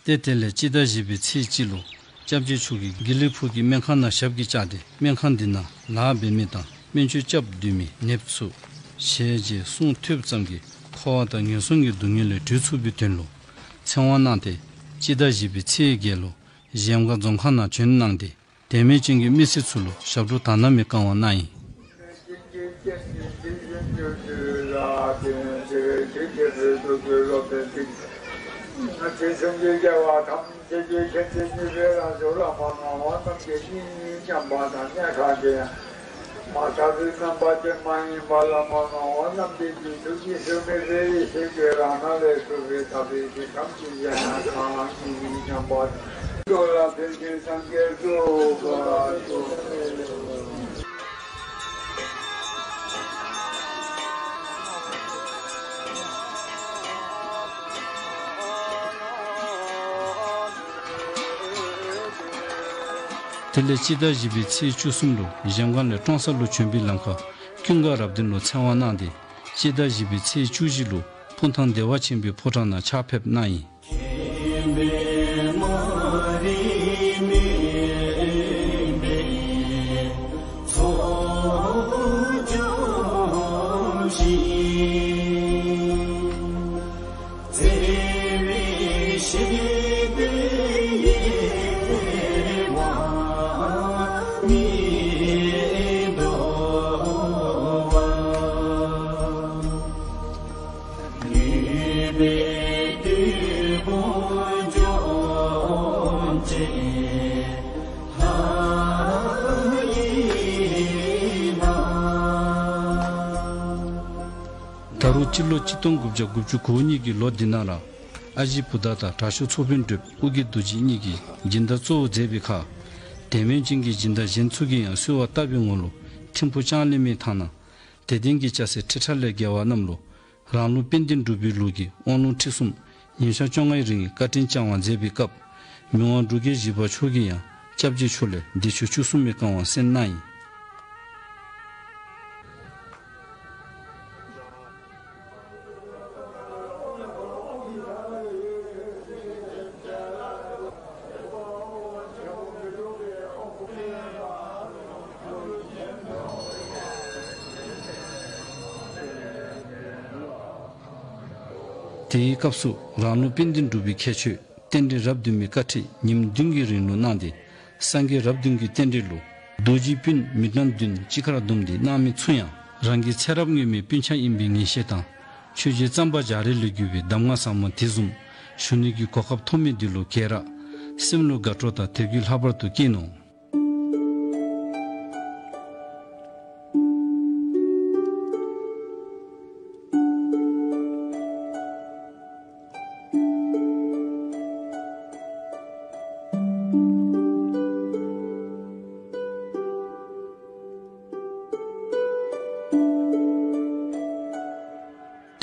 ཏེ་དེ་ལས་སྤྱི་ཟླ་བཞི་པའི་ཚེས་གཅིག་ལུ་སྐྱབས་རྗེ་མཆོག་གིས་དགེ་ལེགས་ཕུག་གི་སྨན་ཁང་ནང་ཞབས་ཀྱིས་བཅགས་ཏེ་སྨན་ཁང་འདི་ནང་ལཱ་འབད་མི་དང་སྨན་བཅོས་རྐྱབ་སྡོད་མི་ནདཔ་ཚུ་ཞལ་མཇལ་གསུང་ཐོས་ཙམ་གྱིས་འཁོར་བ་དང་ངན་སོང་གི་སྡུག་བསྔལ་ལས་གྲོལ་ཚུགས་པའི་དོན་ལུ་ཚེ་དབང་གནང་སྟེ་སྤྱི་ཟླ་བཞི་པའི་ཚེས་བརྒྱད་ལུ་གཞལམ་སྒང་རྫོང་ཁག་ནང་བྱོན་གནང་སྟེ་དད་མོས་ཅན་གྱི་མི་སེར་ཚུ་ལུ་ཞབས་དྲུང་དག་སྣང་མའི་བཀའ་དབང་གནང་ཡི། དེ་ལས་སྤྱི་ཟླ་བཞི་པའི་ཚེས་བཅུ་གསུམ་ལུ་གཞལམ་སྒང་ལས་ཀྲོང་གསར་ལུ་བྱོན་པའི་ལམ་ཁར་ཀུན་དགའ་རབ་བརྟན་ལུ་ཚེ་དབང་གནང་སྟེ་སྤྱི་ཟླ་བཞི་པའི་ཚེས་བཅུ་བཞི་ལུ་ཕུན་ཐང་བདེ་བ་ཆེན་པོའི་ཕོ་བྲང་ནང་ཕྱག་ཕེབས་གནང་ཡི། ད་རུང་སྤྱི་ལོ་གཅིག་སྟོང་དགུ་བརྒྱ་དགུ་བཅུ་གོ་གཉིས་ཀྱི་ལོ་འདི་ནང་ལུ་ཨ་ཞེ་བུ་དྷ་དང་དྲག་ཤོས་ཚོགས་དཔོན་གྲུབ་ཨོ་རྒྱན་རྡོ་རྗེ་གཉིས་ཀྱིས་སྦྱིན་བདག་གཙོ་བོ་མཛད་པའི་ཁར་དད་མོས་ཅན་གྱི་སྦྱིན་བདག་གཞན་ཚུ་གིས་ཡང་གསོལ་བ་བཏབ་པའི་ངོ་ལུ་ཐིམ་ཕུག་ལྕང་གླིང་མའི་ཐང་ནང་དད་ལྡན་གྱི་སྐྱ་སེར་ཁྲི་ཕྲག་ལས་བརྒལ་བ་རྣམས་ལུ་རང་ལུགས་དཔལ་ལྡན་འབྲུག་པའི་ལུགས་ཀྱི་དབང་ལུང་ཁྲིད་གསུམ་ཉིན་ཞག་བཅོ་ལྔའི་རིང་གི་བཀའ་དྲིན་བསྐྱངས་པ་མཛད་པའི་སྐབས་མི་དབང་འབྲུག་རྒྱལ་བཞི་པ་མཆོག་གིས་ཡང་སྐྱབས་རྗེ་མཆོག་ལས་བདེ་མཆོག་བཅུ་གསུམ་མའི་བཀའ་དབང་གསན་གནང་ཡི། དེའི་སྐབས་སུ་རང་ལུགས་དཔལ་ལྡན་འབྲུག་པའི་ཁྱད་ཆོས་རྟེན་འབྲེལ་རབ་བདུན་མའི་བཀའ་ཁྲིད་ཉིནམ་བདུན་གྱི་རིང་ལུ་གནང་སྟེ། སངས་རྒྱས་རབ་བདུན་གྱི་རྟེན་འབྲེལ་ལུ་རྡོ་རྗེ་སྤུན་མི་གྲངས་བདུན་གཅིག་ཁར་བསྡོམས་ཏེ་གནང་མི་ཚུ་ཡང་རང་གི་ཚེ་རབས་སྔོན་མའི་སྤུན་ཆ་ཨིན་པའི་ངེས་ཤེས་དང་ཆོས་རྗེ་གཙང་པ་རྒྱ་རས་ལས་བརྒྱུད་པའི་གདམས་ངག་ཟབ་མོ་དེ་བཟུམ་ཞུ་ནི་གི་གོ་སྐབས་ཐོབ་མི་འདི་ལུ་ག་ར་སེམས་ལུ་དགའ་སྤྲོ་དང་དད་གུས་ལྷག་པར་དུ་སྐྱེས་ནུག།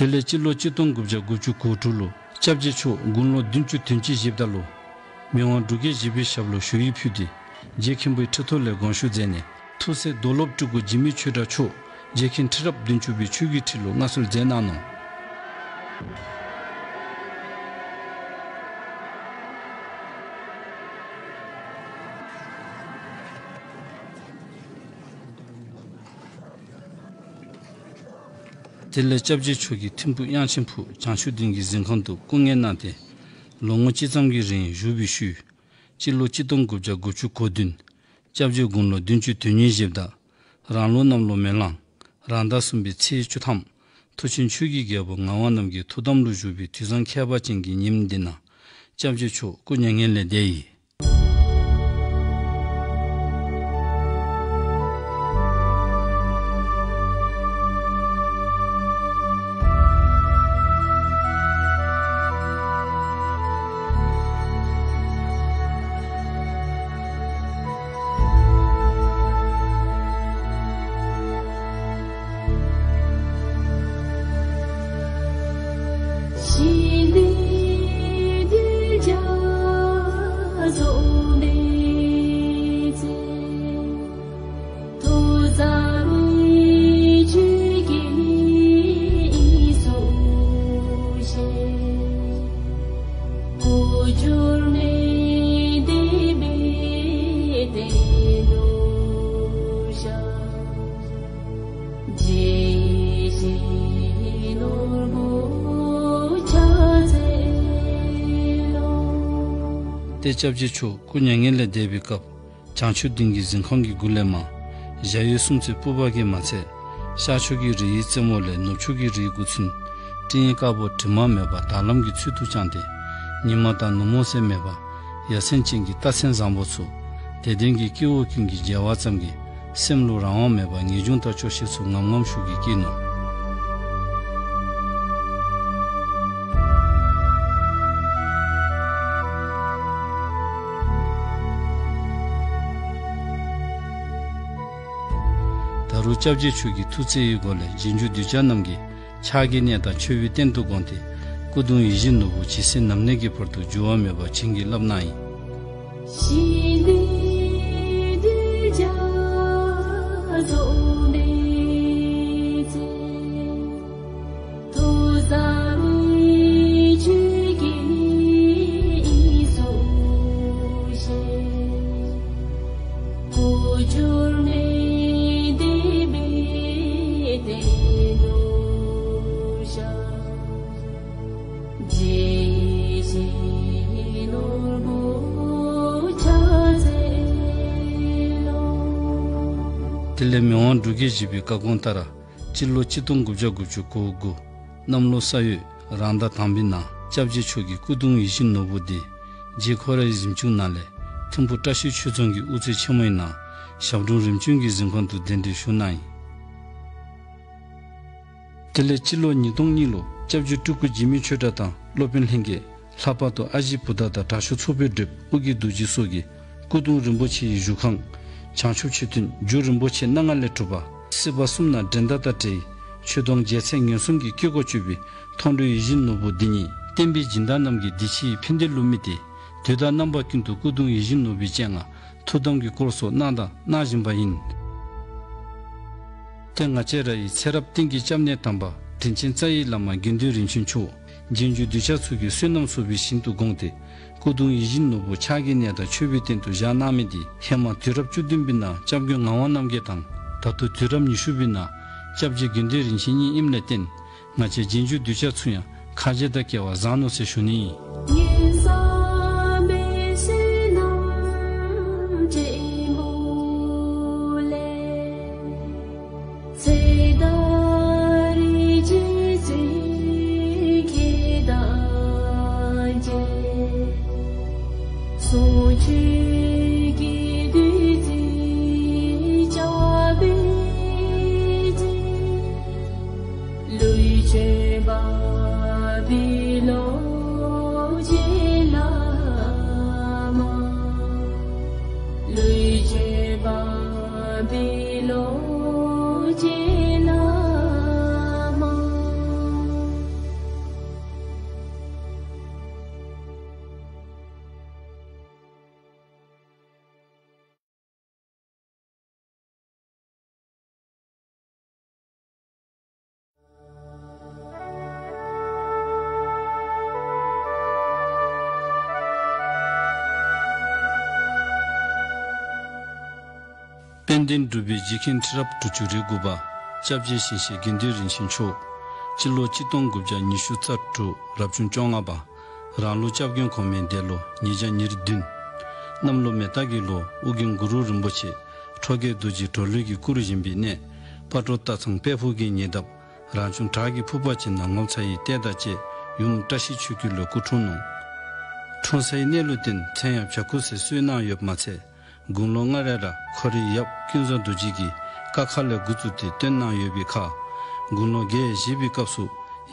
དེ་ལས་སྤྱི་ལོ་གཅིག་སྟོང་དགུ་བརྒྱ་དགུ་བཅུ་གོ་དྲུག་ལུ་སྐྱབས་རྗེ་མཆོག་དགུང་ལོ་བདུན་ཅུ་དོན་གཅིག་བཞེསཔ་ད་ལུ་མི་དབང་འབྲུག་རྒྱལ་བཞི་པའི་ཞབས་ལུ་ཞུ་ཡིག་ཕུལ་ཏེ་རྗེ་མཁན་པོའི་ཁྲི་ཐོག་ལས་དགོངས་ཞུ་མཛད་ནས་ཐུགས་སྲས་རྡོར་སློབ་སྤྲུལ་སྐུ་འཇིགས་མེད་ཆོས་གྲགས་མཆོག་རྗེ་མཁན་ཁྲི་རབས་བདུན་ཅུ་པའི་ཆོས་ཀྱི་ཁྲི་ལུ་མངའ་གསོལ་མཛད་གནང་ནུག། དེ་ལས་སྐྱབས་རྗེ་མཆོག་གིས་ཐིམ་ཕུག་དབྱངས་ཅན་ཕུག་བྱང་ཆུབ་གདན་གྱི་གཟིམ་ཁང་དུ་སྐུ་ངལ་གནང་སྟེ་ལོ་ངོ་གཅིག་ཙམ་གྱི་རིང་བཞུགས་པའི་ཤུལ་སྤྱི་ལོ་གཅིག་སྟོང་དགུ་བརྒྱ་དགུ་བཅུ་གོ་བདུན་སྐྱབས་རྗེ་དགུང་ལོ་བདུན་ཅུ་དོན་གཉིས་བཞེསཔ་ད་རང་ལུགས་གནམ་ལོ་མེ་གླང་རང་ཟླ་གསུམ་པའི་ཚེས་བཅུ་ཐམ་མཐུ་ཆེན་ཆོས་ཀྱི་རྒྱལ་པོ་ངག་དབང་རྣམ་རྒྱལ་ཐུགས་དམ་ལུ་བཞུགས་པའི་དུས་བཟང་ཁྱད་པར་ཅན་གྱི་ཉིནམ་འདི་ན་སྐྱབས་རྗེ་མཆོག་སྐུ་མྱ་ངན་ལས་འདས་ཡི། ཏེ་སྐྱབས་རྗེ་མཆོག་སྐུ་མྱ་ངན་ལས་འདས་པའི་སྐབས་བྱང་ཆུབ་གདན་གྱི་གཟིམ་ཁང་གི་གུ་ལས་མར་ཞ་ཡོས་སུམ་རྩེ་སྤུབ་པ་གིས་མ་ཚད་ཤར་ཕྱོགས་ཀྱི་རིའི་རྩེ་མོ་ལས་ནུབ་ཕྱོགས་ཀྱི་རིའི་འགོ་ཚུན་སྤྲིན་དཀར་པོ་དྲི་མ་མེད་པ་དར་ལམ་གྱི་ཚུལ་དུ་བརྐྱངས་ཏེ་ཉི་མ་དང་ནུབ་མོ་ཟེར་མེད་པར་ཡ་མཚན་ཅན་གྱི་རྟགས་མཚན་བཟང་པོ་ཚུ་དད་ལྡན་གྱི་སྐྱེ་བོ་ཀུན་གྱིས་མཇལ་བ་ཙམ་གྱིས་སེམས་ལུ་རང་དབང་མེད་པར་ངེས་འབྱུང་དང་སྐྱོ་ཤས་ཚུ་ངམ་ངམ་ཤུགས་ཀྱིས་སྐྱེས་ནུག། ད་རུང་སྐྱབས་རྗེ་མཆོག་གི་ཐུགས་བརྩེ་ཡི་སྒོ་ལས་རྗེས་འཇུག་གདུལ་བྱ་རྣམས་ཀྱིས་ཕྱག་གི་གནས་དང་མཆོད་པའི་རྟེན་དུ་དགོངས་ཏེ་སྐུ་གདུང་ཡིད་བཞིན་ནོར་བུ་ཇི་སྲིད་ནམ་གནས་ཀྱི་བར་དུ་འགྱུར་བ་མེད་པར་བྱིན་གྱིས་བརླབས་གནང་ཡི། དེ་ལས་མི་དབང་འབྲུག་རྒྱལ་བཞི་པའི་བཀའ་དགོངས་ལྟར་སྤྱི་ལོ་གཅིག་སྟོང་དགུ་བརྒྱ་དགུ་བཅུ་གོ་དགུ་གནམ་ལོ་ས་ཡོས་རང་ཟླ་དང་པའི་ནང་སྐྱབས་རྗེ་མཆོག་གི་སྐུ་གདུང་ཡིད་བཞིན་ནོར་བུ་འདི་རྗེ་ཁོ་རའི་གཟིམ་ཆུང་ནང་ལས་ཐིམ་ཕུག་བཀྲ་ཤིས་ཆོས་རྫོང་གི་དབུ་རྩེ་ཆེན་མོའི་ནང་ཞབས་དྲུང་རིམ་བྱོན་གྱི་གཟིམ་ཁང་དུ་གདན་འདྲེན་ཞུ་གནང་ཡི། དེ་ལས་སྤྱི་ལོ་ཉིས་སྟོང་གཉིས་ལུ་སྐྱབས་རྗེ་སྤྲུལ་སྐུ་འཇིགས་མེད་ཆོས་གྲགས་དང་སློབ་དཔོན་ལྷན་རྒྱས་ལྷག་པར་དུ་ཨ་ཞེ་བུདྡྷ་དང་དྲག་ཤོས་ཚོགས་པའི་སྒྲུབ་ཨོ་རྒྱན་རྡོ་རྗེ་སོགས་ཀྱིས་སྐུ་གདུང་རིན་པོ་ཆེ་ཡི་བཞུགས་ཁང་བྱང་ཆུབ་མཆོད་རྟེན་རྒྱུ་རིན་པོ་ཆེ་སྣ་ལྔ་ལས་གྲུབ་པ་སྲིད་པ་གསུམ་ན་འགྲན་ཟླ་དང་བྲལ་བའི་ཆོས་དུང་རྒྱལ་མཚན་ངན་གསུམ་གྱི་སྐེ་སྒོ་གཅོད་པའི་མཐོང་གྲོལ་ཡིད་བཞིན་ནོར་བུ་འདི་ཉིད་བསྟན་པའི་སྦྱིན་བདག་རྣམས་ཀྱིས་འདི་ཕྱི་ཡི་ཕན་བདེ་ལུ་དམིགས་ཏེ་དུས་དང་རྣམ་པ་ཀུན་ཏུ་སྐུ་གདུང་ཡིད་བཞིན་ནོར་བུའི་སྤྱན་སྔར་ཐུགས་དམ་གྱི་སྐོར་སོགས་གནང་དང་གནང་བཞིན་པ་ཡིན། ཏེ་ང་བཅས་ར་ཡི་ཚེ་རབས་གཏན་གྱི་སྐྱབས་གནས་དམ་པ་དྲིན་ཅན་རྩ་བའི་བླ་མ་དགེ་འདུན་རིན་ཆེན་མཆོག་རྗེས་འཇུག་གདུལ་བྱ་ཚུ་གིས་བསོད་ནམས་བསགས་པའི་ཞིང་དུ་དགོངས་ཏེ་སྐུ་གདུང་ཡིད་བཞིན་ནོར་བུ་ཕྱག་གི་གནས་དང་མཆོད་པའི་རྟེན་དུ་བཞག་གནང་མི་འདི་ཧེ་མ་དུས་རབས་བཅུ་བདུན་པའི་ནང་སྐྱབས་མགོན་ངག་དབང་རྣམ་རྒྱལ་དང་ད་ལྟོ་དུས་རབས་ཉི་ཤུ་པའི་ནང་སྐྱབས་རྗེ་དགེ་འདུན་རིན་ཆེན་གཉིས་ཨིནམ་ལས་བརྟེན་ང་བཅས་རྗེས་འཇུག་གདུལ་བྱ་ཚུ་ཡང་ ཁ་རྗེ་དང་སྐལ་བ་བཟང་ནུག་ཟེར་ཞུ་ནི། དཔལ་ལྡན་འབྲུག་པའི་རྗེ་མཁན་ཁྲི་རབས་དྲུག་ཅུ་རེ་དགུ་པ་སྐྱབས་རྗེ་ཞིང་གཤེགས་དགེ་འདུན་རིན་ཆེན་མཆོག་སྤྱི་ལོ་གཅིག་སྟོང་དགུ་བརྒྱ་ཉི་ཤུ་རྩ་དྲུག་རབ་བྱུང་བཅོ་ལྔ་པ། རང་ལུགས་སྐྱབས་མགོན་གོང་མའི་འདས་ལོ་ཉིས་བརྒྱ་ཉེར་བདུན། གནམ་ལོ་མེ་སྟག་གི་ལོ། ཨོ་རྒྱན་གུ་རུ་རིན་པོ་ཆེ་ཁྲོ་རྒྱལ་རྡོ་རྗེ་གྲོ་ལོད་ཀྱིས་བསྐུར་བཞིན་པའི་གནས་སྤ་གྲོ་སྟག་ཚང་དཔལ་ཕུག་གི་ཉེ་འདབས་རང་བྱུང་བྲག་གི་ཕུག་པ་ཅིག་ནང་ངོ་མཚར་བའི་ལྟས་དང་བཅས་ཡུམ་བཀྲ་ཤིས་ཆོས་སྐྱིད་ལུ་སྐུ་འཁྲུངས་ནུག། འཁྲུངས་སའི་གནས་ལུ་བརྟེན་མཚན་ཡང་བྱ་ཁུ་ཟེར་གསོལ་གནང་ཡོདཔ་མ་ཚད། དགུང་ལོ་ལྔ་རེ་ར་ཁོ་རའི་ཡབ་ཀུན་བཟང་རྡོ་རྗེ་གིས་ཀ་ཁ་ལས་འགོ་བཙུགས་ཏེ་བཏོན་གནང་ཡོད་པའི་ཁར། དགུང་ལོ་བརྒྱད་བཞེས་པའི་སྐབས་སུ་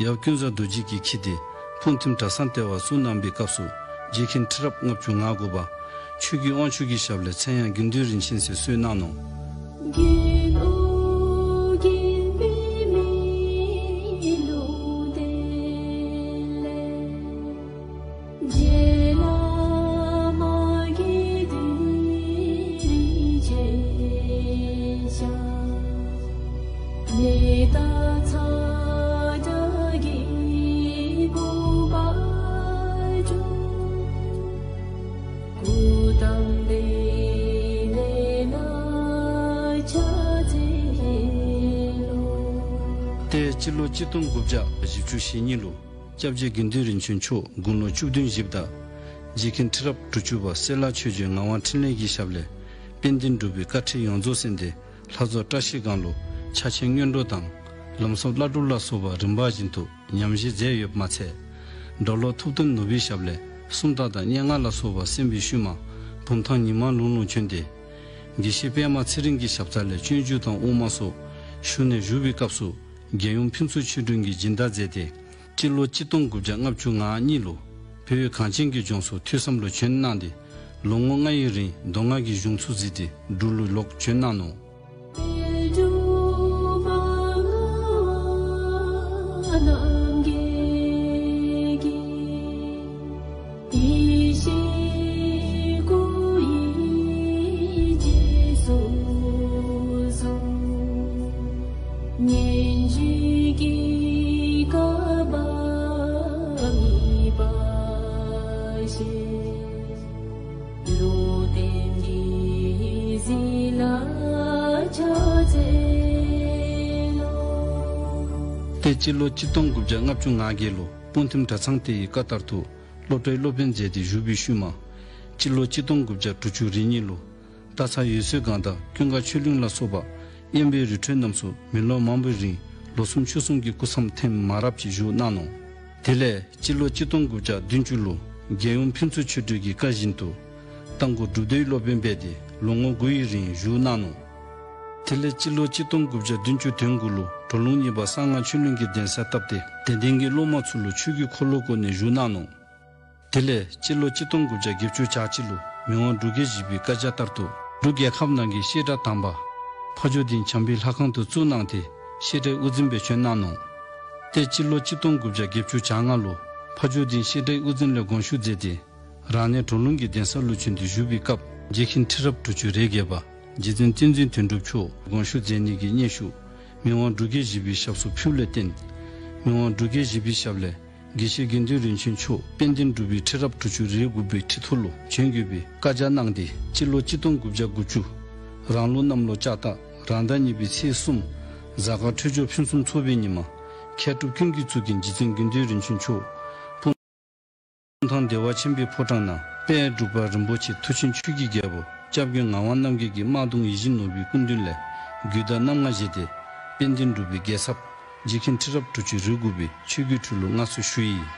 ཡབ་ཀུན་བཟང་རྡོ་རྗེ་གིས་འཁྱིད་དེ་སྤུངས་ཐིམ་གྲྭ་ཚང་ལྟེ་བར་བཙུགས་གནང་བའི་སྐབས་སུ་རྗེ་མཁན་ཁྲི་རབས་ལྔ་བཅུ་ང་དགུ་པ་ཆོས་ཀྱི་དབང་ཕྱུག་གི་ཞབས་ལས་མཚན་ཡང་དགེ་འདུན་རིན་ཆེན་ཟེར་གསོལ་གནང་ནུག། ཏེ་སྤྱི་ལོ་གཅིག་སྟོང་དགུ་བརྒྱ་བཞི་བཅུ་ཞེ་གཉིས་ལུ་སྐྱབས་རྗེ་དགེ་འདུན་རིན་ཆེན་མཆོག་དགུང་ལོ་བཅུ་བདུན་བཞེསཔ་ད། རྗེ་མཁན་ཁྲི་རབས་དྲུག་ཅུ་པ་སེ་ལ་ཆོས་རྗེ་ངག་དབང་འཕྲིན་ལས་ཀྱི་ཞབས་ལས་དཔལ་ལྡན་འབྲུག་པའི་བཀའ་ཁྲིད་ཡོངས་རྫོགས་གསན་ཏེ་ལྷ་རྫོང་བཀྲ་ཤིས་སྒང་ལུ་ཕྱག་ཆེན་སྔོན་འགྲོ་དང་ལམ་ཟབ་བླ་སྒྲུབ་ལ་སོགས་པ་རིམ་པ་བཞིན་དུ་ཉམས་བཞེས་མཛད་ཡོདཔ་མ་ཚད། གྲྭ་ལོག་ཐུབ་བསྟན་ནོར་བུའི་ཞབས་ལས་སུམ་རྟགས་དང་སྙན་ངག་ལ་སོགས་པ་གསན་པའི་ཤུལ་མ་བུམ་ཐང་ཉི་མ་ལུང་ལུ་བྱོན་ཏེ། དགེ་བཤེས་པདྨ་ཚེ་རིང་གི་ཞབས་ས་ལས་སྤྱོད་འཇུག་དང་དབུ་མ་སོགས་ཞུ་ནས་བཞུགས་པའི་སྐབས་སུ་རྒྱལ་ཡུམ་ཕུན་ཚོགས་ཆོས་སྒྲོན་གྱིས་སྦྱིན་བདག་མཛད་དེ། སྤྱི་ལོ་གཅིག་སྟོང་དགུ་བརྒྱ་ལྔ་བཅུ་ང་གཉིས་ལུ་བོད་གངས་ཅན་གྱི་ལྗོངས་སུ་ཐོས་བསམ་ལུ་བྱོན་གནང་སྟེ། ལོ་ངོ་ལྔ་ཡི་རིང་མདོ་སྔགས་ཀྱི་གཞུང་ཚུ་གཟིགས་ཏེ་འབྲུག་ལུ་ལོག་བྱོན་གནང་ནུག། ཏེ་སྤྱི་ལོ་གཅིག་སྟོང་དགུ་བརྒྱ་ལྔ་བཅུ་ང་བརྒྱད་ལུ་སྤུངས་ཐིམ་གྲྭ་ཚང་དེ་ཡི་བཀའ་ལྟར་དུ་སློབ་གྲྭའི་སློབ་དཔོན་མཛད་དེ་བཞུགས་པའི་ཤུལ་མ། སྤྱི་ལོ་གཅིག་སྟོང་དགུ་བརྒྱ་དྲུག་ཅུ་རེ་གཉིས་ལུ་སྟག་ཚང་འོད་གསལ་སྒང་དང་ཀུན་དགའ་ཆོས་གླིང་ལ་སོགས་པ་དབེན་པའི་རི་ཁྲོད་རྣམས་སུ་མི་ལོ་མང་པོའི་རིང་ལོ་གསུམ་ཕྱོགས་གསུམ་གྱི་སྐུ་མཚམས་ཐེངས་མང་རབས་ཅིག་བཞུགས་གནང་ནུག། དེ་ལས་སྤྱི་ལོ་གཅིག་སྟོང་དགུ་བརྒྱ་བདུན་ཅུ་ལུ་རྒྱལ་ཡུམ་ཕུན་ཚོགས་ཆོས་སྒྲོན་གྱི་བཀའ་བཞིན་དུ་རྟ་མགོ་སྒྲུབ་སྡེའི་སློབ་དཔོན་འབད་དེ་ལོ་ངོ་དགུ་ཡི་རིང་བཞུགས་གནང་ནུག། དེ་ལས་སྤྱི་ལོ་གཅིག་སྟོང་དགུ་བརྒྱ་བདུན་ཅུ་དོན་དགུ་ལུ་གྲོ་ལུང་གཉེར་པ་གསང་སྔགས་ཆོས་གླིང་གི་གདན་ས་བཏབ་སྟེ་དད་ལྡན་གྱི་སློབ་མ་ཚུ་ལུ་ཆོས་ཀྱི་འཁོར་ལོ་བསྐོར་ནས་བཞུགས་གནང་ནུག། དེ་ལས་སྤྱི་ལོ་གཅིག་སྟོང་དགུ་བརྒྱ་བརྒྱད་ཅུ་གྱ་གཅིག་ལུ་མི་དབང་འབྲུག་རྒྱལ་བཞི་པའི་བཀའ་རྒྱ་ལྟར་དུ་འབྲུག་རྒྱལ་ཁབ་ནང་གི་བཤད་གྲྭ་དང་པ་ཕ་ཇོ་སྡིངས་བྱམས་པའི་ལྷ་ཁང་དུ་བཙུགས་གནང་སྟེ་བཤད་གྲྭའི་དབུ་འཛིན་སྦེ་བྱོན་གནང་ནུག། ཏེ་སྤྱི་ལོ་གཅིག་སྟོང་དགུ་བརྒྱ་བརྒྱད་ཅུ་གྱ་ལྔ་ལུ་ཕ་ཇོ་སྡིངས་བཤད་གྲྭའི་དབུ་འཛིན་ལས་དགོངས་ཞུ་མཛད་དེ། རང་གནས་གྲོ་ལུང་གི་གདན་ས་ལུ་བྱོན་ཏེ་བཞུགས་པའི་སྐབས་རྗེ་མཁན་ཁྲི་རབས་དྲུག་ཅུ་རེ་བརྒྱད་པ་རྗེ་བཙུན་བསྟན་འཛིན་དོན་གྲུབ་མཆོག་དགོངས་ཞུ་མཛད་ནི་གི་སྙན་ཞུ་མི་དབང་འབྲུག་རྒྱལ་བཞི་པའི་ཞབས་སུ་ཕུལཝ་ལས་བརྟེན། མི་དབང་འབྲུག་རྒྱལ་བཞི་པའི་ཞབས་ལས་དགེ་བཤེས་དགེ་འདུན་རིན་ཆེན་མཆོག་དཔལ་ལྡན་འབྲུག་པའི་ཁྲི་རབས་དྲུག་ཅུ་རེ་དགུ་པའི་ཁྲི་ཐོག་ལུ་བྱོན་དགོས་པའི་བཀའ་རྒྱ་གནང་སྟེ་སྤྱི་ལོ་གཅིག་སྟོང་དགུ་བརྒྱ་དགུ་བཅུ་རང་ལུགས་གནམ་ལོ་ལྕགས་རྟ་རང་ཟླ་གཉིས་པའི་ཚེས་གསུམ་གཟའ་སྐར་འཕྲོད་སྦྱོར་ཕུན་སུམ་ཚོགས་པའི་ཉིནམ་ མཁས་གྲུབ་ཀུན་གྱི་གཙུག་རྒྱན་རྗེ་བཙུན་དགེ་འདུན་རིན་ཆེན་མཆོག་སྤུངས་ཐང་བདེ་བ་ཆེན་པོའི་ཕོ་བྲང་ནང་དཔལ་འབྲུག་པ་རིན་པོ་ཆེ་མཐུ་ཆེན་ཆོས་ཀྱི་རྒྱལ་པོ་སྐྱབས་མགོན་ངག་དབང་རྣམ་རྒྱལ་གྱི་དམར་གདུང་ཡིད་བཞིན་ནོར་བུའི་སྐུ་མདུན་ལས་གུས་དར་རྣམ་ལྔ་བཞེས་ཏེ་དཔལ་ལྡན་འབྲུག་པའི་རྒྱལ་ཚབ་རྗེ་མཁན་ཁྲི་རབས་དྲུག་ཅུ་རེ་དགུ་པའི་ཆོས་རྒྱལ་ཁྲི་ལུ་མངའ་གསོལ་ཞུ་ཡི།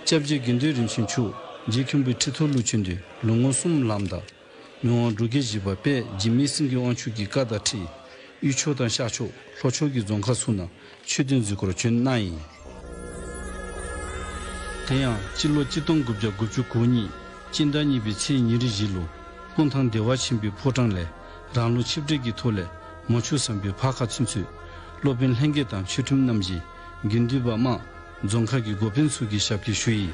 སྐྱབས་རྗེ་དགེ་འདུན་རིན་ཆེན་མཆོག་རྗེ་མཁན་པོའི་ཁྲི་ཐོག་ལུ་བྱོན་ཏེ་ལོ་ངོ་གསུམ་ལངམ་ད་མི་དབང་འབྲུག་རྒྱལ་བཞི་པ་དཔལ་འཇིགས་མེད་སེང་གེ་དབང་ཕྱུག་གི་བཀའ་དང་འཁྲིལ་དབུས་ཕྱོགས་དང་ཤར་ཕྱོགས་ལྷོ་ཕྱོགས་ཀྱི་རྫོང་ཁག་ཚུ་ནང་མཆོད་རྟེན་བརྩིག་དགོ་རུ་བྱོན་གནང་ཡི། དེ་ཡང་སྤྱི་ལོ་གཅིག་སྟོང་དགུ་བརྒྱ་དགུ་བཅུ་གོ་གཉིས་སྤྱི་ཟླ་གཉིས་པའི་ཚེས་ཉེར་བཞི་ལུ་སྤུངས་ཐང་བདེ་བ་ཆེན་པོའི་ཕོ་བྲང་ལས་རང་ལུགས་ཆིབས་གྲལ་གྱི་ཐོག་ལས་མོ་ཆུ་ཟམ་པའི་ཕར་ཁ་ཚུན་ཚོད་སློབ་དཔོན་ལྷན་རྒྱས་དང་ཆོས་ཁྲིམས་རྣམ་བཞི་དགེ་འདུན་པ་དམངས་རྫོང་ཁག་གི་འགོ་དཔོན་ཚུ་གིས་ཞབས་སྐྱེལ་ཞུ་ཡི།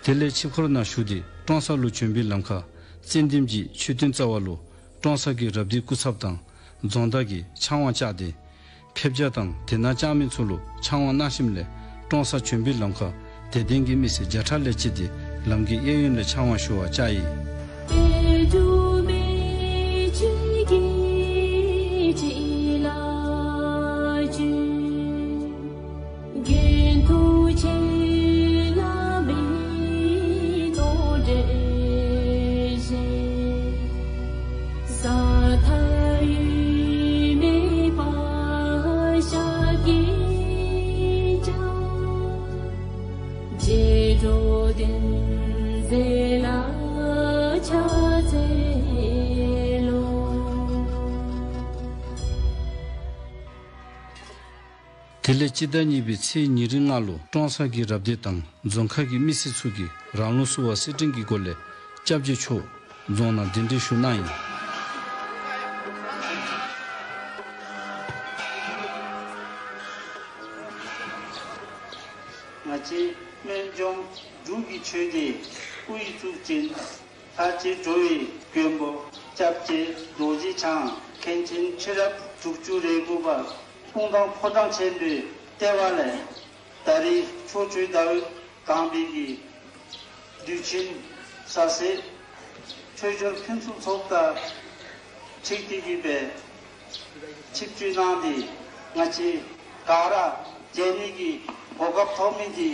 དེ་ལས་ཆིབས་འཁོར་ནང་ཞུགས་ཏེ་ཀྲོང་གསར་ལུ་བྱོན་པའི་ལམ་ཁར་ཙན་དན་གྱི་མཆོད་རྟེན་རྩ་བ་ལུ་ཀྲོང་གསར་གྱི་རབ་སྡེའི་སྐུ་ཚབ་དང་རྫོང་བདག་གིས་ཕྱག་དབང་བཅར་ཏེ་ཕེབས་བྱ་དང་དེ་ནང་བཅར་མི་ཚུ་ལུ་ཕྱག་དབང་གནང་ཞིནམ་ལས་ཀྲོང་གསར་བྱོན་པའི་ལམ་ཁར་དད་ལྡན་གྱི་མི་སེར་བརྒྱ་ཕྲག་ལས་བཅད་དེ་ལམ་གྱི་གཡས་གཡོན་ལས་ཕྱག་དབང་ཞུ་བར་བཅར་ཡི། དེ་ལས་སྤྱི་ཟླ་གཉིས་པའི་ཚེས་ཉེར་ལྔ་ལུ་ཀྲོང་གསར་གྱི་རབ་སྡེ་དང་རྫོང་ཁག་གི་མི་སེར་ཚུ་གིས་རང་ལུགས་བསུ་བ་སེར་སྦྲེང་གི་སྒོ་ལས་སྐྱབས་རྗེ་མཆོག་རྫོང་ནང་གདན་འདྲེན་ཞུ་གནང་ཡི། ང་བཅས་སྨན་ལྗོངས་འབྲུག་གི་ཆོས་སྡེ་དབུ་ཡི་གཙུག་རྒྱན་ལྷ་རྗེ་འགྲོ་བའི་མགོན་པོ་སྐྱབས་རྗེ་རྡོ་རྗེ་འཆང་མཁན་ཆེན་ཁྲི་རབས་དྲུག་ཅུ་རེ་དགུ་པ་སྤུངས་ཐང་ཕོ་བྲང་ཆེན་པོའི་ལྟེ་བ་ལས་ད་རེས་ཕྱོགས་བཅུའི་ཟླ་འོད་དྭངས་པའི་གི་དུས་ཆེན་གཟའ་ཟེར་ཆོས་འབྱོར་ཕུན་སུམ་ཚོགས་དང་འཁྲིལ་ཏེ་གི་སྦེ་ཆིབས་བསྒྱུར་གནང་སྟེ་ང་བཅས་ག་ར་མཇལ་ནི་གི་གོ་སྐབས་ཐོབ་མི་འདི་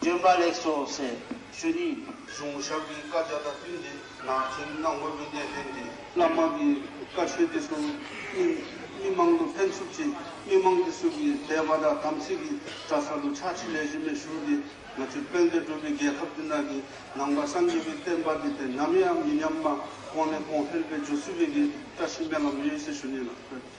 བྱོན་པ་ལེགས་སོ་ཟེར་ཞུ་ནི། གཞུང་ཞབས་ཀྱི་བཀའ་རྒྱ་དང་བསྟུན་ཏེ་ནང་ཆེན་གནང་དགོ་པའི་དོན་ལས་ཏེ་བླ་མ་གི་བཀའ་ཆོས་འདི་ཚུ་མི་མི་མང་ལུ་ཕན་ཚུགས་ཅིག་མི་མང་འདི་ཚུ་གི་དད་པ་དང་དམ་ཚིག་གི་གྲྭ་ས་ལུ་ཕྱག་ཕྱི་ལས་བཞེས་མི་ཞུ་སྟེ་ང་བཅས་དཔལ་ལྡན་འབྲུག་པའི་རྒྱལ་ཁབ་འདི་ནང་གི་ནང་པ་སངས་རྒྱས་པའི་བསྟན་པ་འདི་ཏེ་ནམ་ཡང་མི་ཉམས་པར་གོང་ནས་གོང་འཕེལ་སྦེ་འགྱོ་ཚུགས་པའི་གི་བཀྲ་ཤིས་སྨོན་ལམ་ཡོད་ཟེར་ཞུ་ནི་ལགས།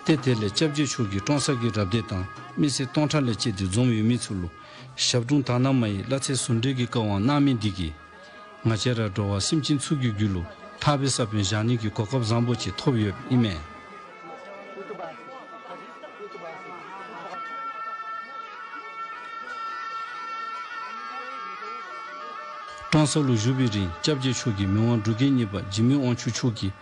ཏེ་དེ་ལས་སྐྱབས་རྗེ་མཆོག་གིས་ཀྲོང་གསར་གྱི་རབ་སྡེ་དང་མི་སེར་སྟོང་ཕྲག་ལས་བཅད་དེ་འཛོམས་ཡོད་མི་ཚུ་ལུ་ཞབས་དྲུང་དར་ནག་མ་ཡི་བླ་ཚེ་ཟུང་འབྲེལ་གྱི་བཀའ་དབང་གནང་མི་འདི་གིས་ང་བཅས་ར་འགྲོ་བ་སེམས་ཅན་ཚུ་གི་རྒྱུད་ལུ་ཐར་པའི་ས་བོན་བཞག་ནི་གི་གོ་སྐབས་བཟང་པོ་ཅིག་ཐོབ་ཡོདཔ་ཨིན་མས། ཀྲོང་གསར་ལུ་བཞུགས་པའི་རིང་སྐྱབས་རྗེ་མཆོག་གིས་མི་དབང་འབྲུག་རྒྱལ་གཉིས་པ་འཇིགས་མེད་དབང་ཕྱུག་མཆོག་གིས་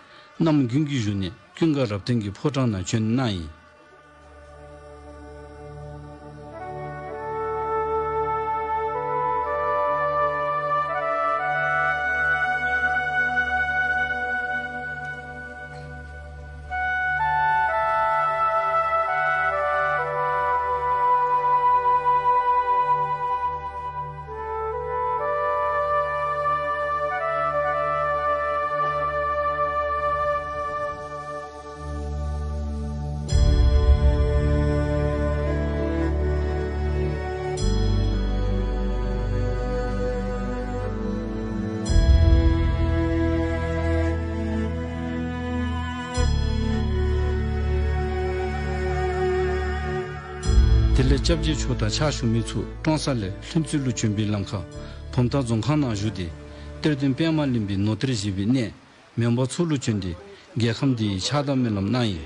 གནམ་དགུན་གྱི་བཞུགས་གནས་ཀུན་དགའ་རབ་བརྟན་གྱི་ཕོ་བྲང་ནང་བྱོན་གནང་ཡི། དེ་ལས་སྐྱབས་རྗེ་མཆོག་དང་ཕྱག་ཞུ་མི་ཚུ་ཀྲོང་གསར་ལས་ལྷུན་རྩེ་ལུ་བྱོན་པའི་ལམ་ཁར་བུམ་ཐང་རྫོང་ཁག་ནང་བཞུགས་ཏེ་གཏེར་སྟོན་པདྨ་གླིང་པའི་ནོར་གཏེར་བཞེས་པའི་གནས་མོན་པ་མཚོ་ལུ་བྱོན་ཏེ་རྒྱལ་ཁམས་འདི་ཡི་ཕྱག་བདའ་སྨོན་ལམ་གནང་ཡི།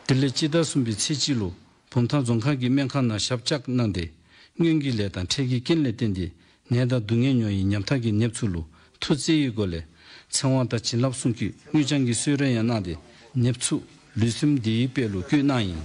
དེ་ལས་སྤྱི་ཟླ་གསུམ་པའི་ཚེས་གཅིག་ལུ་བུམ་ཐང་རྫོང་ཁག་གི་སྨན་ཁང་ནང་ཞབས་བཅགས་གནང་སྟེ་སྔོན་གྱི་ལས་དང་འཕྲལ་གྱི་རྐྱེན་ལས་བརྟེན་ཏེ་ནད་དང་སྡུག་བསྔལ་མྱོང་བའི་ཉམ་ཐག་གི་ནདཔ་ཚུ་ལུ་ཐུགས་བརྩེ་ཡི་སྒོ་ལས་ཚེ་དབང་དང་བྱིན་རླབས་གསུམ་གྱི་དངུལ་རྐྱང་གི་གསོལ་རས་ཡང་གནང་སྟེ་ནདཔ་ཚུ་ལུས་སེམས་བདེ་བའི་དཔལ་ལུ་བཀོད་གནང་ཡི།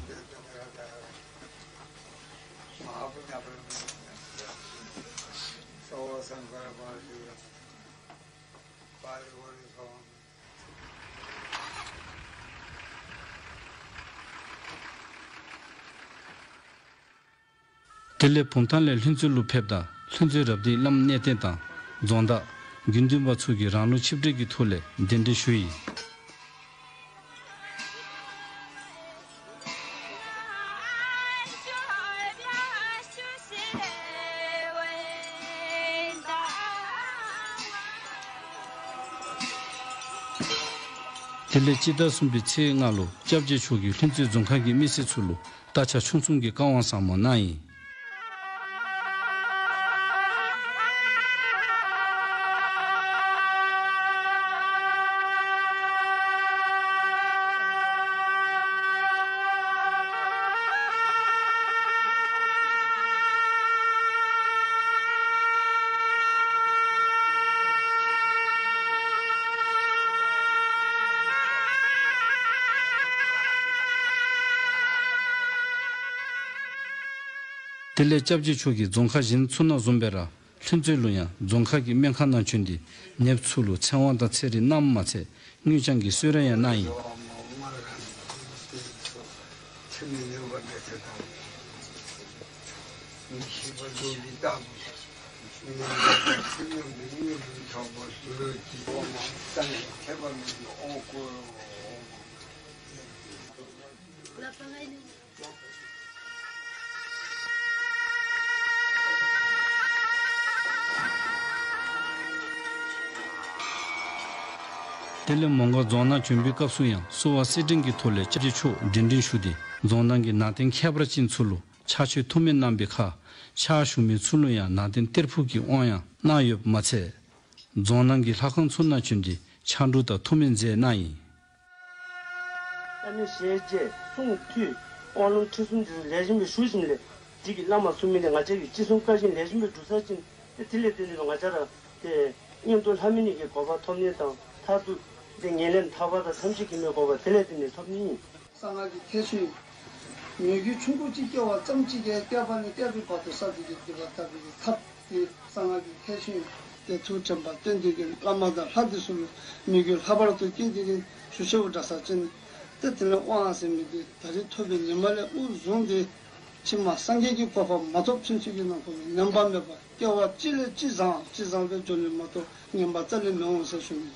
དེ་ལས་བུམ་ཐང་ལས་ལྷུན་རྩེ་ལུ་ཕེབས་ད་ལྷུན་རྩེ་རབ་སྡེའི་བླམ་གནས་བརྟན་དང་རྫོང་བདག་དགེ་འདུན་པ་ཚུ་གིས་རང་ལུགས་ཆིབས་གྲལ་གྱི་ཐོག་ལས་གདན་འདྲེན་ཞུ་ཡི། དེ་ལས་སྤྱི་ཟླ་གསུམ་པའི་ཚེས་ལྔ་ལུ་སྐྱབས་རྗེ་མཆོག་གིས་ལྷུན་རྩེ་རྫོང་ཁག་གི་མི་སེར་ཚུ་ལུ་རྟ་ཕྱག་ཆུང་གསུམ་གྱི་བཀའ་དབང་ཟབ་མོ་གནང་ཡི། དེ་ལས་སྐྱབས་རྗེ་མཆོག་གིས་རྫོང་ཁག་གཞན་ཚུ་ནང་བཟུམ་སྦེ་ར་ལྷུན་རྩེ་ལུ་ཡང་རྫོང་ཁག་གི་སྨན་ཁང་ནང་བྱོན་ཏེ་ནདཔ་ཚུ་ལུ་ཚེ་དབང་དང་ཚེ་རིལ་གནངམ་མ་ཚད་དངུལ་རྐྱང་གི་གསོལ་རས་ཡང་གནང་ཡི། དེ་ལས་མོང་སྒར་རྫོང་ནང་བྱོན་པའི་སྐབས་སུ་ཡང་གསོལ་བ་སེར་ཕྲེང་གི་ཐོག་ལས་སྐྱབས་རྗེ་མཆོག་གདན་འདྲེན་ཞུ་སྟེ་རྫོང་ནང་གི་ནང་རྟེན་ཁྱད་པར་ཅན་ཚུ་ལུ་ཕྱག་མཆོད་ཐུགས་སྨོན་གནང་བའི་ཁར་ཕྱག་ཞུ་མི་ཚུ་ལུ་ཡང་ནང་རྟེན་གཏེར་ཕུག་གི་དབང་ཡང་གནང་ཡོདཔ་མ་ཚད་རྫོང་ནང་གི་ལྷ་ཁང་ཚུ་ནང་བྱོན་ཏེ་ཕྱག་སྒྲུབ་དང་ཐུགས་སྨོན་མཛད་གནང་ཡི། བླ་མའི་ཞལ་མཇལ་གསུང་ཐོས་དབང་ལུང་ཁྲིད་གསུམ་འདི་ཚུ་ལེགས་ཤོམ་སྦེ་ཞུ་ཞིནམ་ལས་འདི་གི་བླ་མ་ཟུར་མི་ལས་ང་བཅས་ཀྱིས་ཅི་གསུང་བཀའ་བཞིན་ལེགས་ཤོམ་སྦེ་སྒྲུབ་ཚར་ཞིནམ་ཏེ་དེ་ལས་བརྟེན་ཏེ་ང་བཅས་ར་ཏེ་མངོན་མཐོ་ལྷ་མི་གཉིས་ཀྱི་གོ་འཕང་ཐོབ་ནི་དང་མཐར་ཐུག་ཏེ་ངན་ལས་ཐར་པ་དང་ཐམས་ཅད་མཁྱེན་པའི་གོ་འཕང་དེ་ལས་བརྟེན་ཏེ་ཐོབ་ནི་ཨིན། གསང་སྔགས་ཀྱི་ཐེག་ཆེན་མོས་གུས་ཆུང་ཀུ་ཅིག་སྐྱེ་བ་ཙམ་ཅིག་གིས་བསྐལ་པ་ནས་བསྐལ་པའི་བར་དུ་བསགས་ཏེ་གི་སྡིག་པ་དག་པའི་ཐབས་ཏེ་གསང་སྔགས་ཀྱི་ཐེག་ཆེན་ཏེ་ཐུགས་དྲན་པ་བསྟེན་ཏེ་གི་བླ་མ་དང་ལྷ་འདི་ཚུ་ལུ་མོས་གུས་ལྷག་པར་དུ་བསྐྱེད་དེ་གི་ཞུ་ཆེ་བོ་འདྲ་ས་ཅིན་ཏེ་དེ་ལས་དབང་ཟེར་མི་འདི་ད་རེས་ཐོབ་པའི་ཉི་མ་ལས་དབུ་བཟུང་སྟེ་ ཕྱི་མ་སངས་རྒྱས་ཀྱི་གོ་འཕང་མ་ཐོབ་ཚུན་ཆད་ཀྱི་ནང་འཁོད་ཉམས་པ་མེད་པར་སྐྱེ་བ་ཅི་ལས་ཅི་བཟང་ཅི་བཟང་སྦེ་འགྱོ་ནི་མ་གཏོགས་ངན་པ་རྩ་ལས་མི་འོང་ཟེར་ཞུ་ནི།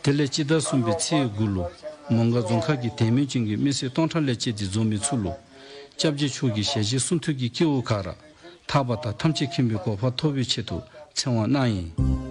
དེ་ལས་སྤྱི་ཟླ་གསུམ་པའི་ཚེས་དགུ་ལུ་མོང་སྒར་རྫོང་ཁག་གི་དད་མོས་ཅན་གྱི་མི་སེར་སྟོང་ཕྲག་ལས་བཅད་དེ་འཛོམས་མི་ཚུ་ལུ་སྐྱབས་རྗེ་མཆོག་གི་ཞལ་བཞེས་གསུང་ཐོས་ཀྱི་སྐྱེས་བུ་ག་ར་ཐར་པ་དང་ཐམས་ཅད་མཁྱེན་པའི་གོ་འཕང་ཐོབ་པའི་ཆེད་དུ་ཚེ་དབང་གནང་ཡི།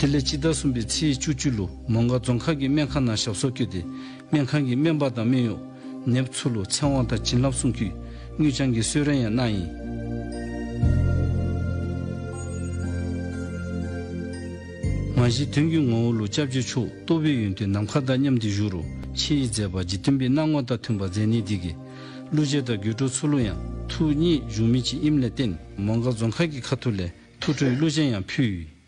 དེ་ལས་སྤྱི་ཟླ་གསུམ་པའི་ཚེས་བཅུ་གཅིག་ལུ་མོང་སྒར་རྫོང་ཁག་གི་སྨན་ཁང་ནང་ཞབས་སོར་བཀོད་དེ་སྨན་ཁང་གི་སྨན་པ་དང་སྨན་གཡོག་ནདཔ་ཚུ་ལུ་ཚེ་དབང་དང་བྱིན་རླབས་གསུང་སྐུལ་དངུལ་རྐྱང་གི་གསོལ་རས་ཡང་གནང་ཡི། མ་གཞི་དོན་གྱི་ངོ་བོ་ལུ་སྐྱབས་རྗེ་མཆོག་རྟོགས་པའི་ཡོན་ཏན་ནམ་མཁའ་དང་མཉམ་སྟེ་བཞུགས་རུང་ཆེ་བའི་མཛད་པ་འཇིག་རྟེན་པའི་སྣང་ངོ་དང་མཐུན་པ་མཛད་ནི་འདི་གིས་ཀླུ་རྒྱལ་དང་དགོད་བྲོ་ཚུ་ལུ་ཡང་ཐུགས་མཉེས་བཞུགས་མི་ཅིག་ཨིནམ་ལས་བརྟེན་མོང་སྒར་རྫོང་ཁག་གི་ཁ་ཐུག་ལས་ཐུགས་སྤྲོའི་གླུ་གཞས་ཡང་ཕུལ་ཡོད།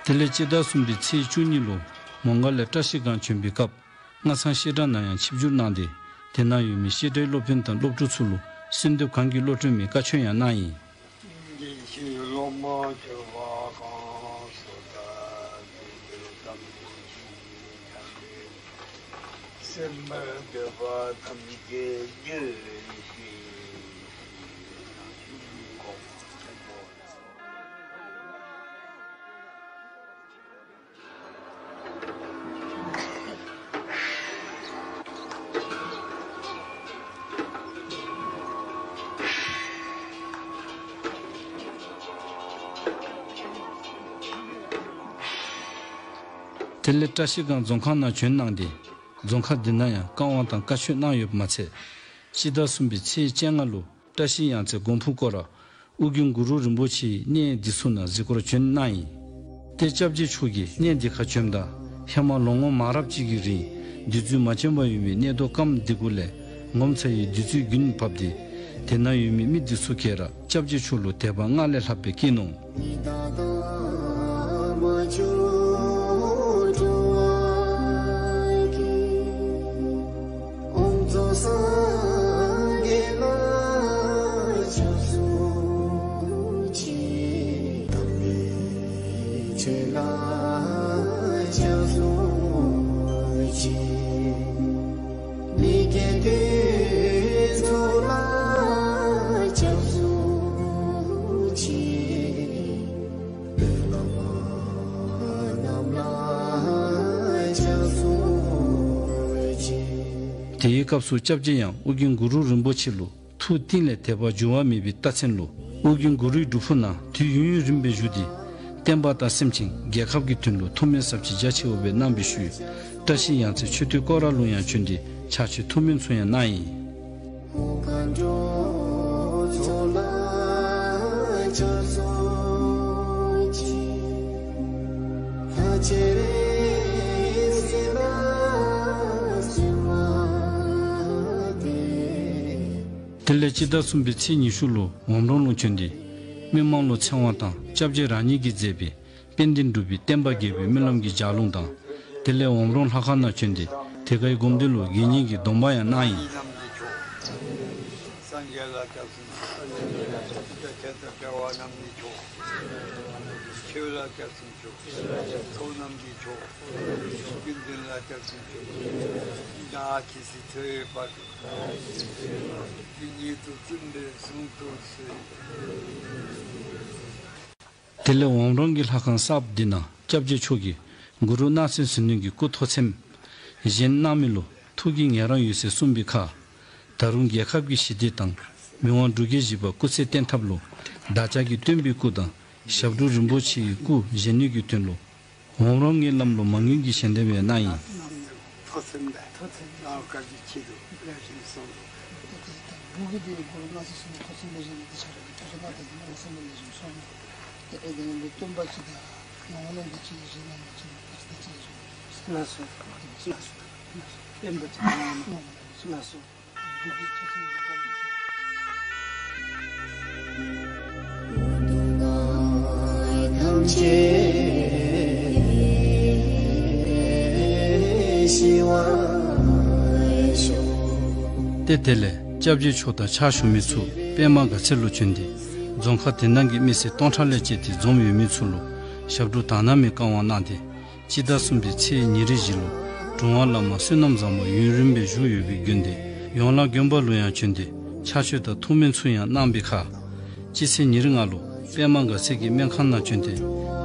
དེ་ལས་སྤྱི་ཟླ་གསུམ་པའི་ཚེས་བཅུ་གཉིས་ལུ་མོང་སྒར་ལས་བཀྲ་ཤིས་སྒང་བྱོན་པའི་སྐབས་སྔ་ཚང་བཤད་གྲྭ་ནང་ཡང་ཆིབས་བསྒྱུར་གནང་སྟེ་དེ་ནང་ཡོད་མི་བཤད་གྲྭའི་སློབ་དཔོན་དང་སློབ་ཕྲུག་ཚུ་ལུ་གསོལ་འདེབས་གང་གི་བློ་གྲོས་མེད་བཀའ་ཆོས་ཡང་གནང་ཡི། སེམས་འདོད་པ་ཐམས་ཅད་འགྲུབ་ཤིག། དེ་ལས་བཀྲ་ཤིས་སྒང་རྫོང་ཁག་ནང་བྱོན་གནང་སྟེ་རྫོང་ཁག་འདི་ནང་ཡང་བཀའ་དབང་དང་བཀའ་ཆོས་གནང་ཡོདཔ་མ་ཚད་སྤྱི་ཟླ་གསུམ་པའི་ཚེས་བཅོ་ལྔ་ལུ་བཀྲ་ཤིས་ཡང་རྩེ་སྒོམ་ཕུག་སྐོར་ར་ཨོ་རྒྱན་གུ་རུ་རིན་པོ་ཆེའི་གནས་འདི་ཚུ་ནང་གཟིགས་སྐོར་བྱོན་གནང་ཡི། ཏེ་སྐྱབས་རྗེ་མཆོག་གིས་གནས་འདི་ཁར་བྱོནམ་ད་ཧེ་མ་ལོ་ངོ་མང་རབས་ཅིག་གི་རིང་བདུད་རྩི་མ་བྱོན་པར་ཡོད་མི་གནས་རྡོ་སྐམ་འདི་གུ་ལས་ངོ་མཚར་བའི་བདུད་རྩི་རྒྱུན་བབས་ཏེ་དེ་ནང་ཡོད་མི་མི་འདི་ཚུ་ག་ར་སྐྱབས་རྗེ་མཆོག་ལུ་དད་པ་སྔར་ལས་ལྷག་པའི་སྐྱེས་ནུག། མི་དགེ་འདུན་ཚོགས་ལ་སྐྱབས་སུ་མཆི། སྐབས་སུ་སྐྱབས་རྗེ་ཡང་ཨོ་རྒྱན་གུ་རུ་རིན་པོ་ཆེ་ལུ་ཐུགས་གཏིང་ལས་དད་པ་འགྱུར་བ་མེད་པའི་རྟགས་མཚན་ལུ་ཨོ་རྒྱན་གུ་རུའི་སྒྲུབ་ཕུག་ནང་དུས་ཡུན་རིངམོ་སྦེ་བཞུགས་ཏེ་བསྟན་པ་དང་སེམས་ཅན་རྒྱལ་ཁབ་ཀྱི་དོན་ལུ་ཐུགས་སྨོན་ཟབ་ཅིང་རྒྱ་ཆེ་བ་སྦེ་གནང་བའི་ཤུལ་བཀྲ་ཤིས་ཡང་རྩེ་མཆོད་རྟེན་སྐོར་ར་ལུ་ཡང་བྱོན་ཏེ་ཕྱག་མཆོད་ཐུགས་སྨོན་ཚུ་ཡང་གནང་ཡི། དེ་ལས་སྤྱི་ཟླ་གསུམ་པའི་ཚེས་ཉི་ཤུ་ལུ་འོམ་རོང་ལུ་བྱོན་ཏེ་མི་མང་ལུ་ཚེ་དབང་དང་སྐྱབས་རྗེ་རང་ཉིད་ཀྱིས་མཛད་པའི་དཔལ་ལྡན་འབྲུག་པའི་བསྟན་པ་རྒྱས་པའི་སྨོན་ལམ་གྱི་ལྗགས་ལུང་དང་དེ་ལས་འོམ་རོང་ལྷ་ཁང་ནང་བྱོན་ཏེ་དེ་ཁའི་སྒོམ་སྡེ་ལུ་དགེ་བསྙེན་གྱི་སྡོམ་པ་ཡང་གནང་ཡི། སངས་རྒྱས་ལ་སྐྱབས་སུ་མཆིའོ། ཁྱེད་དང་འབྲེལ་བ་རྣམས་ཀྱི་མཆོག། ཆོས་ལ་སྐྱབས་སུ་མཆིའོ། ཚོགས་རྣམས་ཀྱི་མཆོག། ཀུན་ལྡན་ལ་སྐྱབས་སུ་མཆིའོ། བདག་ཇི་སྲིད་འཚོ་བའི་བར་དུ། དེ་ཉིད་དུ་བརྩོན་འགྲུས་ཟུང་དུ་ཟེར། དེ་ལས་འོམ་རོང་གི་ལྷ་ཁང་གསརཔ་འདི་ནང་སྐྱབས་རྗེ་མཆོག་གིས་གུ་རུ་སྣང་སྲིད་ཟིལ་གནོན་གྱི་སྐུ་ཐོག་ཚེམས་བཞེངས་གནང་མི་ལུ་ཐུགས་ཀྱི་ངལ་རངས་ཡོད་ཟེར་གསུངས་པའི་ཁར་ད་རུང་རྒྱལ་ཁབ་ཀྱི་ཞི་བདེ་དང་མི་དབང་འབྲུག་རྒྱལ་བཞི་པ་སྐུ་ཚེ་བརྟན་ཐབས་ལུ་བདག་ཅག་གི་སྟོན་པའི་སྐུ་དང་ཞབས་དྲུང་རིན་པོ་ཆེའི་སྐུ་བཞེངས་ནི་གི་དོན་ལུ་འོམ་རོང་གི་བླམ་ལུ་མ་དངུལ་གྱི་ཞལ་འདེབས་ཡང་གནང་ཡི། ཐོག་ཚེམས་དང་ཐོག་ཚེམས་ལ་བཀའ་དྲིན་ཆེ་ཏོ་ལེགས་ཤོམ་སོང་། ཏེ་ཏེ་ད་འབྲུག་གི་དེ་གུ་རུ་སྣང་སྲིད་ཟིལ་གནོན་ཐོག་ཚེམས་ལས་བཞེངས་ཏེ་ཆ་ར་གི་ཐོག་ཚེམས་ནང་ཏེ་གི་ནང་ལས་སེམས་ལས་བཞེངས་སོང་། ཏེ་ཨེ་དེ་ནང་ལས་སྟོན་པ་ཅིག་དང་ཡོངས་ལ་འདི་ཅིག་བཞེངས་ན་མི་ཅིག་ལ་ཏེ་ཅིག་བཞེངས་སོང་། ལགས་སོ། ལགས་སོ། སྟོན་པ་ཅིག་ལགས་སོ། ཏེ་དེ་ལས་སྐྱབས་རྗེ་མཆོག་དང་ཕྱག་ཞུ་མི་ཚུ་པདྨ་དགའ་ཚལ་ལུ་བྱོན་ཏེ་རྫོང་ཁག་དེ་ནང་གི་མི་སེར་སྟོང་ཕྲག་ལས་བཅད་དེ་འཛོམས་ཡོད་མི་ཚུ་ལུ་ཞབས་དྲུང་དག་སྣང་མའི་བཀའ་དབང་གནང་སྟེ་སྤྱི་ཟླ་གསུམ་པའི་ཚེས་ཉེར་བཞི་ལུ་གྲུབ་དབང་བླ་མ་བསོད་ནམས་བཟང་པོ་ཡུན་རིངམོ་སྦེ་བཞུགས་ཡོད་པའི་དགོན་སྡེ་ཡོངས་ལ་དགོན་པ་ལུ་ཡང་བྱོན་ཏེ་ཕྱག་མཆོད་དང་ཐུགས་སྨོན་ཚུ་ཡང་གནང་བའི་ཁར་སྤྱི་ཚེས་ཉེར་ལྔ་ལུ་པདྨ་དགའ་ཚལ་གྱི་སྨན་ཁང་ནང་བྱོན་ཏེ་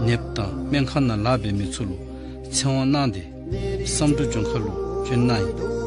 ནདཔ་དང་སྨན་ཁང་ནང་ལཱ་འབད་མི་ཚུ་ལུ་ཚེ་དབང་གནང་སྟེ་བསམ་གྲུབ་ལྗོངས་མཁར་ལུ་བྱོན་གནང་ཡི།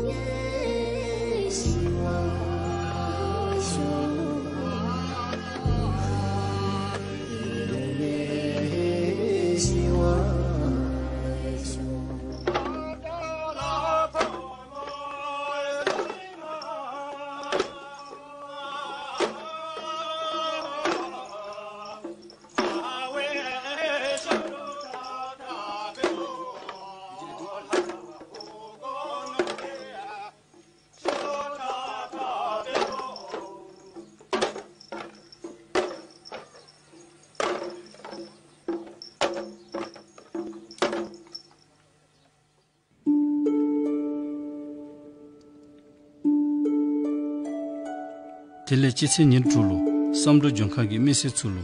དེ་ལས་སྤྱི་ཚེས་ཉེར་དྲུག་ལུ་བསམ་གྲུབ་ལྗོངས་མཁར་གྱི་མི་སེར་ཚུ་ལུ་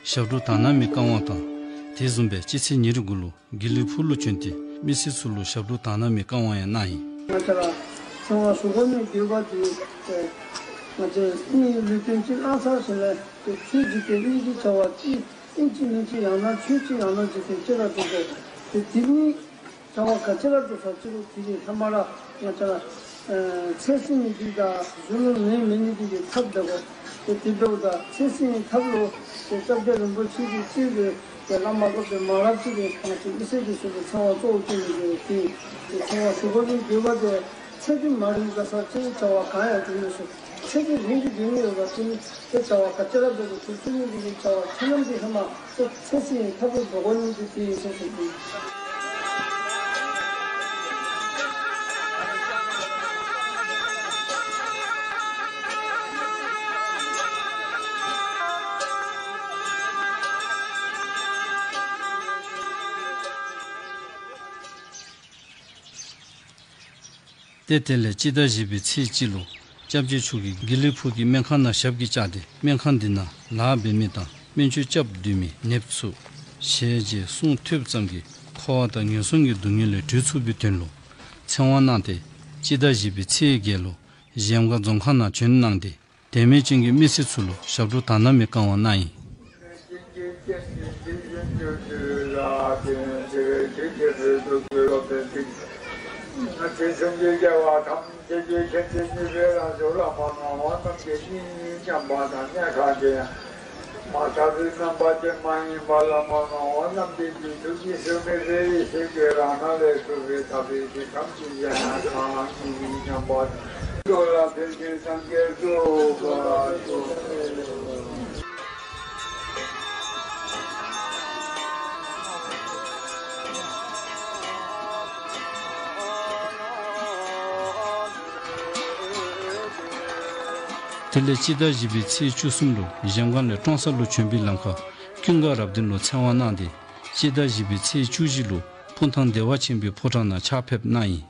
ཞབས་དྲུང་དག་སྣང་མའི་བཀའ་དབང་དང་དེ་བཟུམ་སྦེ་སྤྱི་ཚེས་ཉེར་དགུ་ལུ་དགེ་ལེགས་ཕུག་ལུ་བྱོན་ཏེ་མི་སེར་ཚུ་ལུ་ཞབས་དྲུང་དག་སྣང་མའི་བཀའ་དབང་ཡང་གནང་ཡི། ང་བཅས་ར་ཚེ་དབང་ཞུ་དགོ་མི་དགོས་པ་དེ་ང་བཅས་མིའི་ལུས་རྟེན་ཅིག་བླངས་ཚར་ཞིནམ་ལས་ཏེ་ཆོས་འཇིག་རྟེན་གཉིས་ཀྱི་བྱ་བ་ཅིག་ཨིན་ཅི་མིན་ཅི་ཡང་ན་ཆོས་ཅིག་ཡང་ན་འཇིག་རྟེན་ཅིག་ར་འགྲོ་དགོ། ཏེ་དེ་གཉིས་བྱ་བ་ག་ཅི་ར་འགྲོ་ས་ཅི་རུང་དེ་གི་ཧེ་མ་ར་ང་བཅས་ར་ཨེ་ཚེ་བསྲིང་ནི་འདི་དང་གཞོན་ནུ་ལེན་མི་ནི་འདི་གི་ཐབས་འབད་དགོ། ཏེ་དེ་འབདཝ་ད་ཚེ་བསྲིང་ནི་ཐབས་ལུ་ཏེ་སྐྱབས་རྗེ་རིན་པོ་ཆེ་གི་བསྟི་གི་ཏེ་བླ་མ་སློབ་དཔོན་མང་རབས་ཅིག་གིས་ང་བཅས་མི་སེར་གྱི་ཞབས་དྲུང་ཚེ་དབང་གཙོ་བོ་བསྟེན་ནི་འདི་ཏེ་ཚེ་དབང་ཞུ་དགོ་མི་དགོས་པ་དེ་ཚེ་འདི་མ་རིང་ག་ས་ཅིག་བྱ་བ་གང་ཡང་འགྲུབ་མི་ཚུགས། ཚེ་འདི་རིང་དུ་སྡོད་ནི་ཡོད་པ་ཅིན་ཏེ་བྱ་བ་ག་ཅི་ར་འབད་དགོ། དུས་ཚོད་ནི་འདི་གི་བྱ་བ་ཆ་མཉམ་གྱི་ཧེ་མ་ཏེ་ཚེ་བསྲིང་ནི་ཐབས་ལུ་འགྲོ་དགོ་ནི་འདི་དེ་ཨིན་ཟེར་ཞུ་ནི། ཏེ་དེ་ལས་སྤྱི་ཟླ་བཞི་པའི་ཚེས་གཅིག་ལུ་སྐྱབས་རྗེ་མཆོག་གིས་དགེ་ལེགས་ཕུག་གི་སྨན་ཁང་ནང་ཞབས་ཀྱིས་བཅགས་ཏེ་སྨན་ཁང་འདི་ནང་ལཱ་འབད་མི་དང་སྨན་བཅོས་རྐྱབ་སྡོད་མི་ནདཔ་ཚུ་ཞལ་མཇལ་གསུང་ཐོས་ཙམ་གྱིས་འཁོར་བ་དང་ངན་སོང་གི་སྡུག་བསྔལ་ལས་གྲོལ་ཚུགས་པའི་དོན་ལུ་ཚེ་དབང་གནང་སྟེ་སྤྱི་ཟླ་བཞི་པའི་ཚེས་བརྒྱད་ལུ་གཞལམ་སྒང་རྫོང་ཁག་ནང་བྱོན་གནང་སྟེ་དད་མོས་ཅན་གྱི་མི་སེར་ཚུ་ལུ་ཞབས་དྲུང་དག་སྣང་མའི་བཀའ་དབང་གནང་ཡི། དུས་གསུམ་གྱི་རྒྱལ་བ་ཐམས་ཅད་ཀྱི་མཁྱེན་བརྩེ་ནུས་པས་རང་གཟུགས་ལ་མ་མངའ་བ་རྣམས་ཀྱི་སྙིང་མཉམ་པ་དང་གནས་ཁ་གི་མ་དག་པའི་རྣམ་པ་ཅན་མ་ཡིན་པ་ལ་མ་མངའ་བ་རྣམས་ཀྱི་རྒྱུད་དུ་སྐྱེས་སུ་མེད་པའི་ཡེ་ཤེས་ཀྱི་རང་སྣང་ལས་སྤྲུལ་པའི་དག་པའི་ཞིང་ཁམས་ཀྱི་གཞལ་ཡས་ཁང་ལ་སྙིང་མཉམ་པ་དང་འགྲོ་ལ་ཕན་ཕྱིར་སངས་རྒྱས་སུ་བཀའ་སྩལ། དེ་ལས་སྤྱི་ཟླ་བཞི་པའི་ཚེས་བཅུ་གསུམ་ལུ་གཞལམ་སྒང་ལས་ཀྲོང་གསར་ལུ་བྱོན་པའི་ལམ་ཁར་ཀུན་དགའ་རབ་བརྡུང་ལུ་ཚེ་དབང་གནང་སྟེ་སྤྱི་ཟླ་བཞི་པའི་ཚེས་བཅུ་བཞི་ལུ་སྤུངས་ཐང་བདེ་བ་ཆེན་པོའི་ཕོ་བྲང་ནང་ཕྱག་ཕེབས་གནང་ཡི།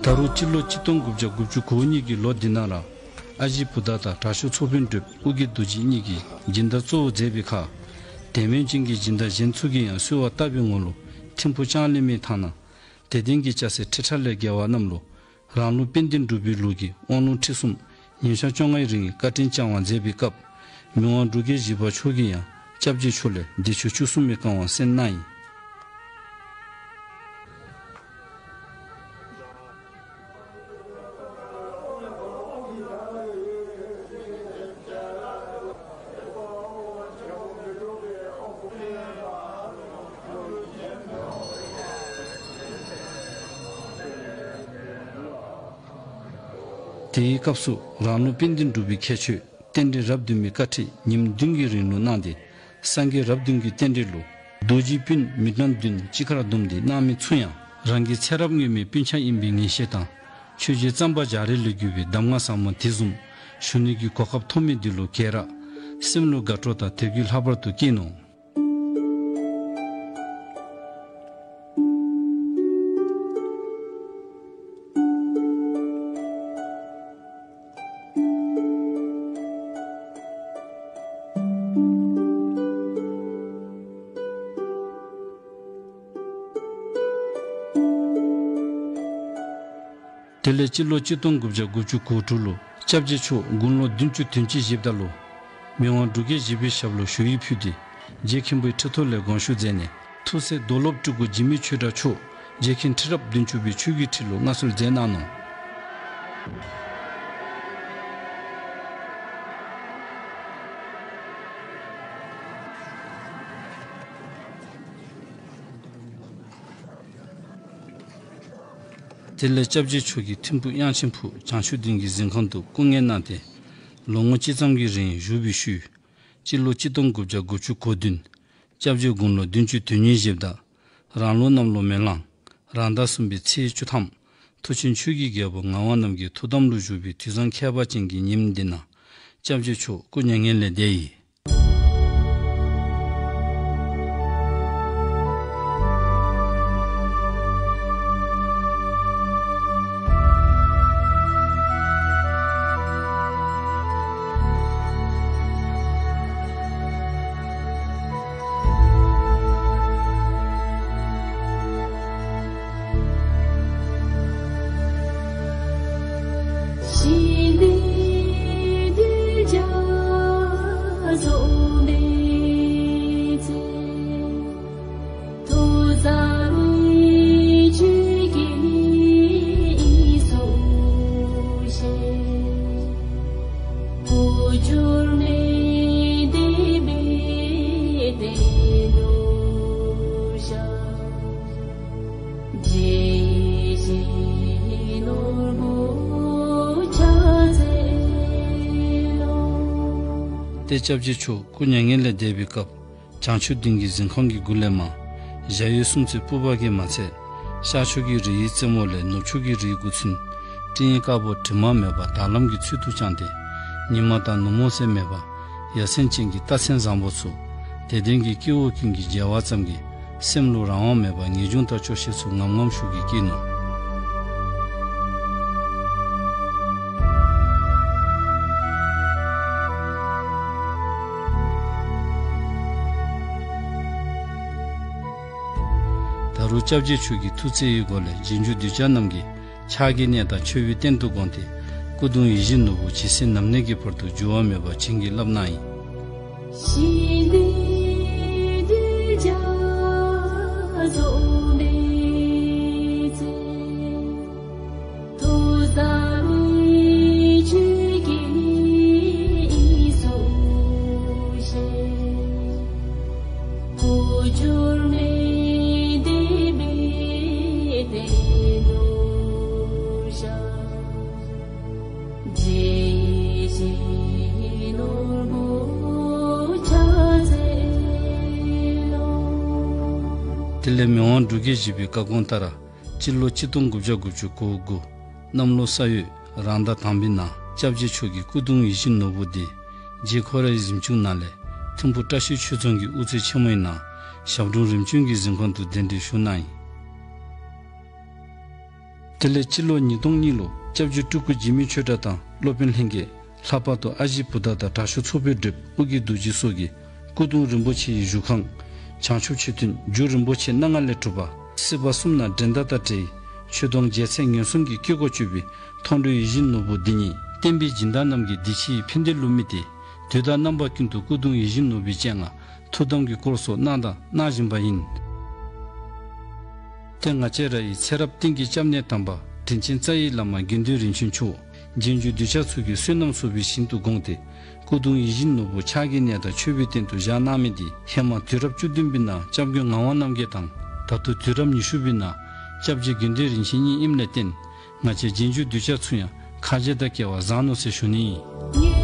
ད་རུང་སྤྱི་ལོ་གཅིག་སྟོང་དགུ་བརྒྱ་དགུ་བཅུ་གོ་གཉིས་ཀྱི་ལོ་འདི་ནང་ར་ཨ་ཞེ་བུདྡྷ་དང་དྲག་ཤོས་ཚོགས་དཔོན་སྒྲུབ་ཨོ་རྒྱན་རྡོ་རྗེ་གཉིས་ཀྱིས་སྦྱིན་བདག་གཙོ་བོ་མཛད་པའི་ཁར་དད་མོས་ཅན་གྱི་སྦྱིན་བདག་གཞན་ཚུ་གིས་ཡང་གསོལ་བ་བཏབ་པའི་ངོ་ལུ་ཐིམ་ཕུག་ལྕང་གླིང་མའི་ཐང་ན་དད་ལྡན་གྱི་སྐྱ་སེར་ཁྲི་ཕྲག་ལས་བརྒལ་བ་རྣམས་ལུ་རང་ལུགས་དཔལ་ལྡན་འབྲུག་པའི་ལུགས་ཀྱི་དབང་ལུང་ཁྲིད་གསུམ་ཉིན་ཞག་བཅོ་ལྔའི་རིང་བཀའ་དྲིན་བསྐྱང་བ་མཛད་པའི་སྐབས་མི་དབང་འབྲུག་རྒྱལ་བཞི་པ་མཆོག་གིས་ཡང་སྐྱབས་རྗེ་མཆོག་ལས་བདེ་མཆོག་བཅུ་གསུམ་མའི་བཀའ་དབང་གསན་གནང་ཡི། དེའི་སྐབས་སུ་རང་ལུགས་དཔལ་ལྡན་འབྲུག་པའི་ཁྱད་ཆོས་རྟེན་འབྲེལ་རབ་བདུན་མའི་བཀའ་ཁྲིད་ཉིནམ་བདུན་གྱི་རིང་ལུ་གནང་སྟེ་སངས་རྒྱས་རབ་བདུན་གྱི་རྟེན་འབྲེལ་ལུ་རྡོ་རྗེའི་སྤུན་མི་གྲངས་བདུན་གཅིག་ཁར་བསྡོམས་ཏེ་གནང་མི་ཚུ་ཡང་རང་གི་ཚེ་རབས་སྔོན་མའི་སྤུན་ཆ་ཨིན་པའི་ངེས་ཤེས་དང་ཆོས་རྗེ་གཙང་པ་རྒྱ་རས་ལས་བརྒྱུད་པའི་གདམས་ངག་ཟབ་མོ་དེ་བཟུམ་ཞུ་ནི་གི་གོ་སྐབས་ཐོབ་མི་འདི་ལུ་ག་ར་སེམས་ལུ་དགའ་སྤྲོ་དང་དད་གུས་ལྷག་པར་དུ་སྐྱེས་ནུག། དེ་ལས་སྤྱི་ལོ་གཅིག་སྟོང་དགུ་བརྒྱ་དགུ་བཅུ་གོ་དྲུག་ལུ་སྐྱབས་རྗེ་མཆོག་དགུང་ལོ་བདུན་ཅུ་དོན་གཅིག་བཞེསཔ་ད་ལུ་མི་དབང་འབྲུག་རྒྱལ་བཞི་པའི་ཞབས་ལུ་ཞུ་ཡིག་ཕུལ་ཏེ་རྗེ་མཁན་པོའི་ཁྲི་ཐོག་ལས་དགོངས་ཞུ་མཛད་ནས་ཐུགས་སྲས་རྡོར་སློབ་སྤྲུལ་སྐུ་འཇིགས་མེད་ཆོས་གྲགས་མཆོག་རྗེ་མཁན་ཁྲི་རབས་བདུན་ཅུ་པའི་ཆོས་ཀྱི་ཁྲི་ལུ་མངའ་གསོལ་མཛད་གནང་ནུག། དེ་ལས་སྐྱབས་རྗེ་མཆོག་གིས་ཐིམ་ཕུག་དབྱངས་ཅན་ཕུག་བྱང་ཆུབ་ལྡན་གྱི་གཟིམ་ཁང་དུ་སྐུ་ངལ་གནང་སྟེ་ལོ་ངོ་གཅིག་ཙམ་གྱི་རིང་བཞུགས་པའི་ཤུལ་སྤྱི་ལོ་གཅིག་སྟོང་དགུ་བརྒྱ་དགུ་བཅུ་གོ་བདུན་སྐྱབས་རྗེ་དགུང་ལོ་བདུན་ཅུ་དོན་གཉིས་བཞེསཔ་ད་རང་ལུགས་གནམ་ལོ་མེ་གླང་རང་ཟླ་གསུམ་པའི་ཚེས་བཅུ་ཐམ་མཐུ་ཆེན་ཆོས་ཀྱི་རྒྱལ་པོ་ངག་དབང་རྣམ་རྒྱལ་ཐུགས་དམ་ལུ་བཞུགས་པའི་དུས་བཟང་ཁྱད་པར་ཅན་གྱི་ཉིནམ་འདི་ནང་སྐྱབས་རྗེ་མཆོག་སྐུ་མྱ་ངན་ལས་འདས་ཡི། ཏེ་སྐྱབས་རྗེ་མཆོག་སྐུ་མྱ་ངན་ལས་འདས་པའི་སྐབས་བྱང་ཆུབ་ལྡན་གྱི་གཟིམ་ཁང་གི་མགུ་ལས་མར་ཞྭ་ཡི་སྲུང་མཛད་པུ་པ་གིས་མ་ཚད་ཤར་ཕྱོགས་ཀྱི་རི་ཡི་རྩེ་མོ་ལས་ནུབ་ཕྱོགས་ཀྱི་རིའི་མགུ་ཚུན་སྤྲིན་ཡི་དཀར་པོ་དྲི་མ་མེད་པ་དྭངས་ལམ་གྱི་ཚུལ་དུ་བརྐྱངས་ཏེ་ ཉི་མ་དང་ནུབ་མོ་ཟེར་མེད་པར་ཡ་མཚན་ཅན་གྱི་རྟགས་མཚན་བཟང་པོ་ཚུ་དད་ལྡན་གྱི་སྐྱེ་བོ་ཀུན་གྱི་མཇལ་བ་ཙམ་གྱིས་སེམས་ལུ་རང་དབང་མེད་པར་ངེས་འབྱུང་དང་སྐྱོ་ཤས་ཚུ་ངམ་ངམ་ཤུགས་ཀྱིས་སྐྱེས་ནུག། ད་རུང་སྐྱབས་རྗེ་མཆོག་གི་ཐུགས་བརྩེ་ཡི་སྒོ་ལས་རྗེས་འཇུག་གདུལ་བྱ་རྣམས་ཀྱིས་ཕྱག་གི་གནས་དང་མཆོད་པའི་རྟེན་དུ་དགོངས་ཏེ་སྐུ་གདུང་ཡིད་བཞིན་ནོར་བུ་ཇི་སྲིད་ནམ་གནས་ཀྱི་བར་དུ་འགྱུར་བ་མེད་པར་བྱིན་གྱིས་བརླབས་གནང་ཡི། དེ་ལས་མི་དབང་འབྲུག་རྒྱལ་བཞི་པའི་བཀའ་དགོངས་ལྟར་སྤྱི་ལོ་ཆིག་སྟོང་དགུ་བརྒྱ་དགུ་བཅུ་གོ་དགུ་གནམ་ལོ་ས་ཡོས་རང་ཟླ་དང་པའི་ནང་སྐྱབས་རྗེ་མཆོག་གི་སྐུ་གདུང་ཡིད་བཞིན་ནོར་བུ་འདི་རྗེ་ཁོ་རའི་གཟིམ་ཆུང་ནང་ལས་ཐིམ་ཕུ་བཀྲ་ཤིས་ཆོས་རྫོང་གི་དབུ་རྩེ་ཆེན་མོའི་ནང་ཞབས་དྲུང་རིམ་བྱོན་གྱི་གཟིམ་ཁང་དུ་གདན་འདྲེན་ཞུ་གནང་ཡི། དེ་ལས་སྤྱི་ལོ་ཉིས་སྟོང་གཉིས་ལུ་སྐྱབས་རྗེ་སྤྲུལ་སྐུ་འཇིགས་མེད་ཆོས་གྲགས་དང་སློབ་དཔོན་ལྷན་རྒྱས་ལྷག་པར་དུ་ཨ་ཞེ་བུདྡྷ་དང་དྲག་ཤོས་ཚོགས་པའི་སྒྲུབ་ཨོ་རྒྱན་རྡོ་རྗེ་སོགས་ཀྱིས་སྐུ་གདུང་རིན་པོ་ཆེ་ཡི་བཞུགས་ཁང་བྱང་ཆུབ་མཆོད་རྟེན་རྒྱུ་རིན་པོ་ཆེ་སྣ་ལྔ་ལས་གྲུབ་པ་སྲིད་པ་གསུམ་ན་འགྲན་ཟླ་དང་བྲལ་བའི་ཆོས་དུང་རྒྱལ་མཚན་ངན་སོང་གི་སྐྱེ་སྒོ་གཅོད་པའི་མཐོང་གྲོལ་ཡིད་བཞིན་ནོར་བུ་འདི་ཉིད་བསྟན་པའི་སྦྱིན་བདག་རྣམས་ཀྱིས་འདི་ཕྱིའི་ཕན་བདེ་ལུ་དམིགས་ཏེ་དུས་དང་རྣམ་པ་ཀུན་ཏུ་སྐུ་གདུང་ཡིད་བཞིན་ནོར་བུའི་སྤྱན་སྔར་ཐུགས་དམ་གྱི་སྐོར་སོགས་གནང་དང་གནང་བཞིན་པ་ཡིན། ཏེ་ང་བཅས་ར་ཡི་ཚེ་རབས་གཏན་གྱི་སྐྱབས་གནས་དམ་པ་དྲིན་ཅན་རྩ་བའི་བླ་མ་དགེ་འདུན་རིན་ཆེན་མཆོག་རྗེས་འཇུག་གདུལ་བྱ་ཚུ་གི་བསོད་ནམས་གསོག་པའི་ཞིང་དུ་དགོངས་ཏེ་སྐུ་གདུང་ཡིད་བཞིན་ནོར་བུ་ཕྱག་གི་གནས་དང་མཆོད་པའི་རྟེན་དུ་བཞག་གནང་མི་འདི་ཧེ་མ་དུས་རབས་བཅུ་བདུན་པའི་ནང་སྐྱབས་མགོན་ངག་དབང་རྣམ་རྒྱལ་དང་ད་ལྟོ་དུས་རབས་ཉི་ཤུ་པའི་ནང་སྐྱབས་རྗེ་དགེ་འདུན་རིན་ཆེན་གཉིས་ཨིནམ་ལས་བརྟེན་ང་བཅས་རྗེས་འཇུག་གདུལ་བྱ་ཚུ་ཡང་ཁ་རྗེ་དང་སྐལ་བ་བཟང་ནུག་ཟེར་ཞུ་ནི་ཨིན།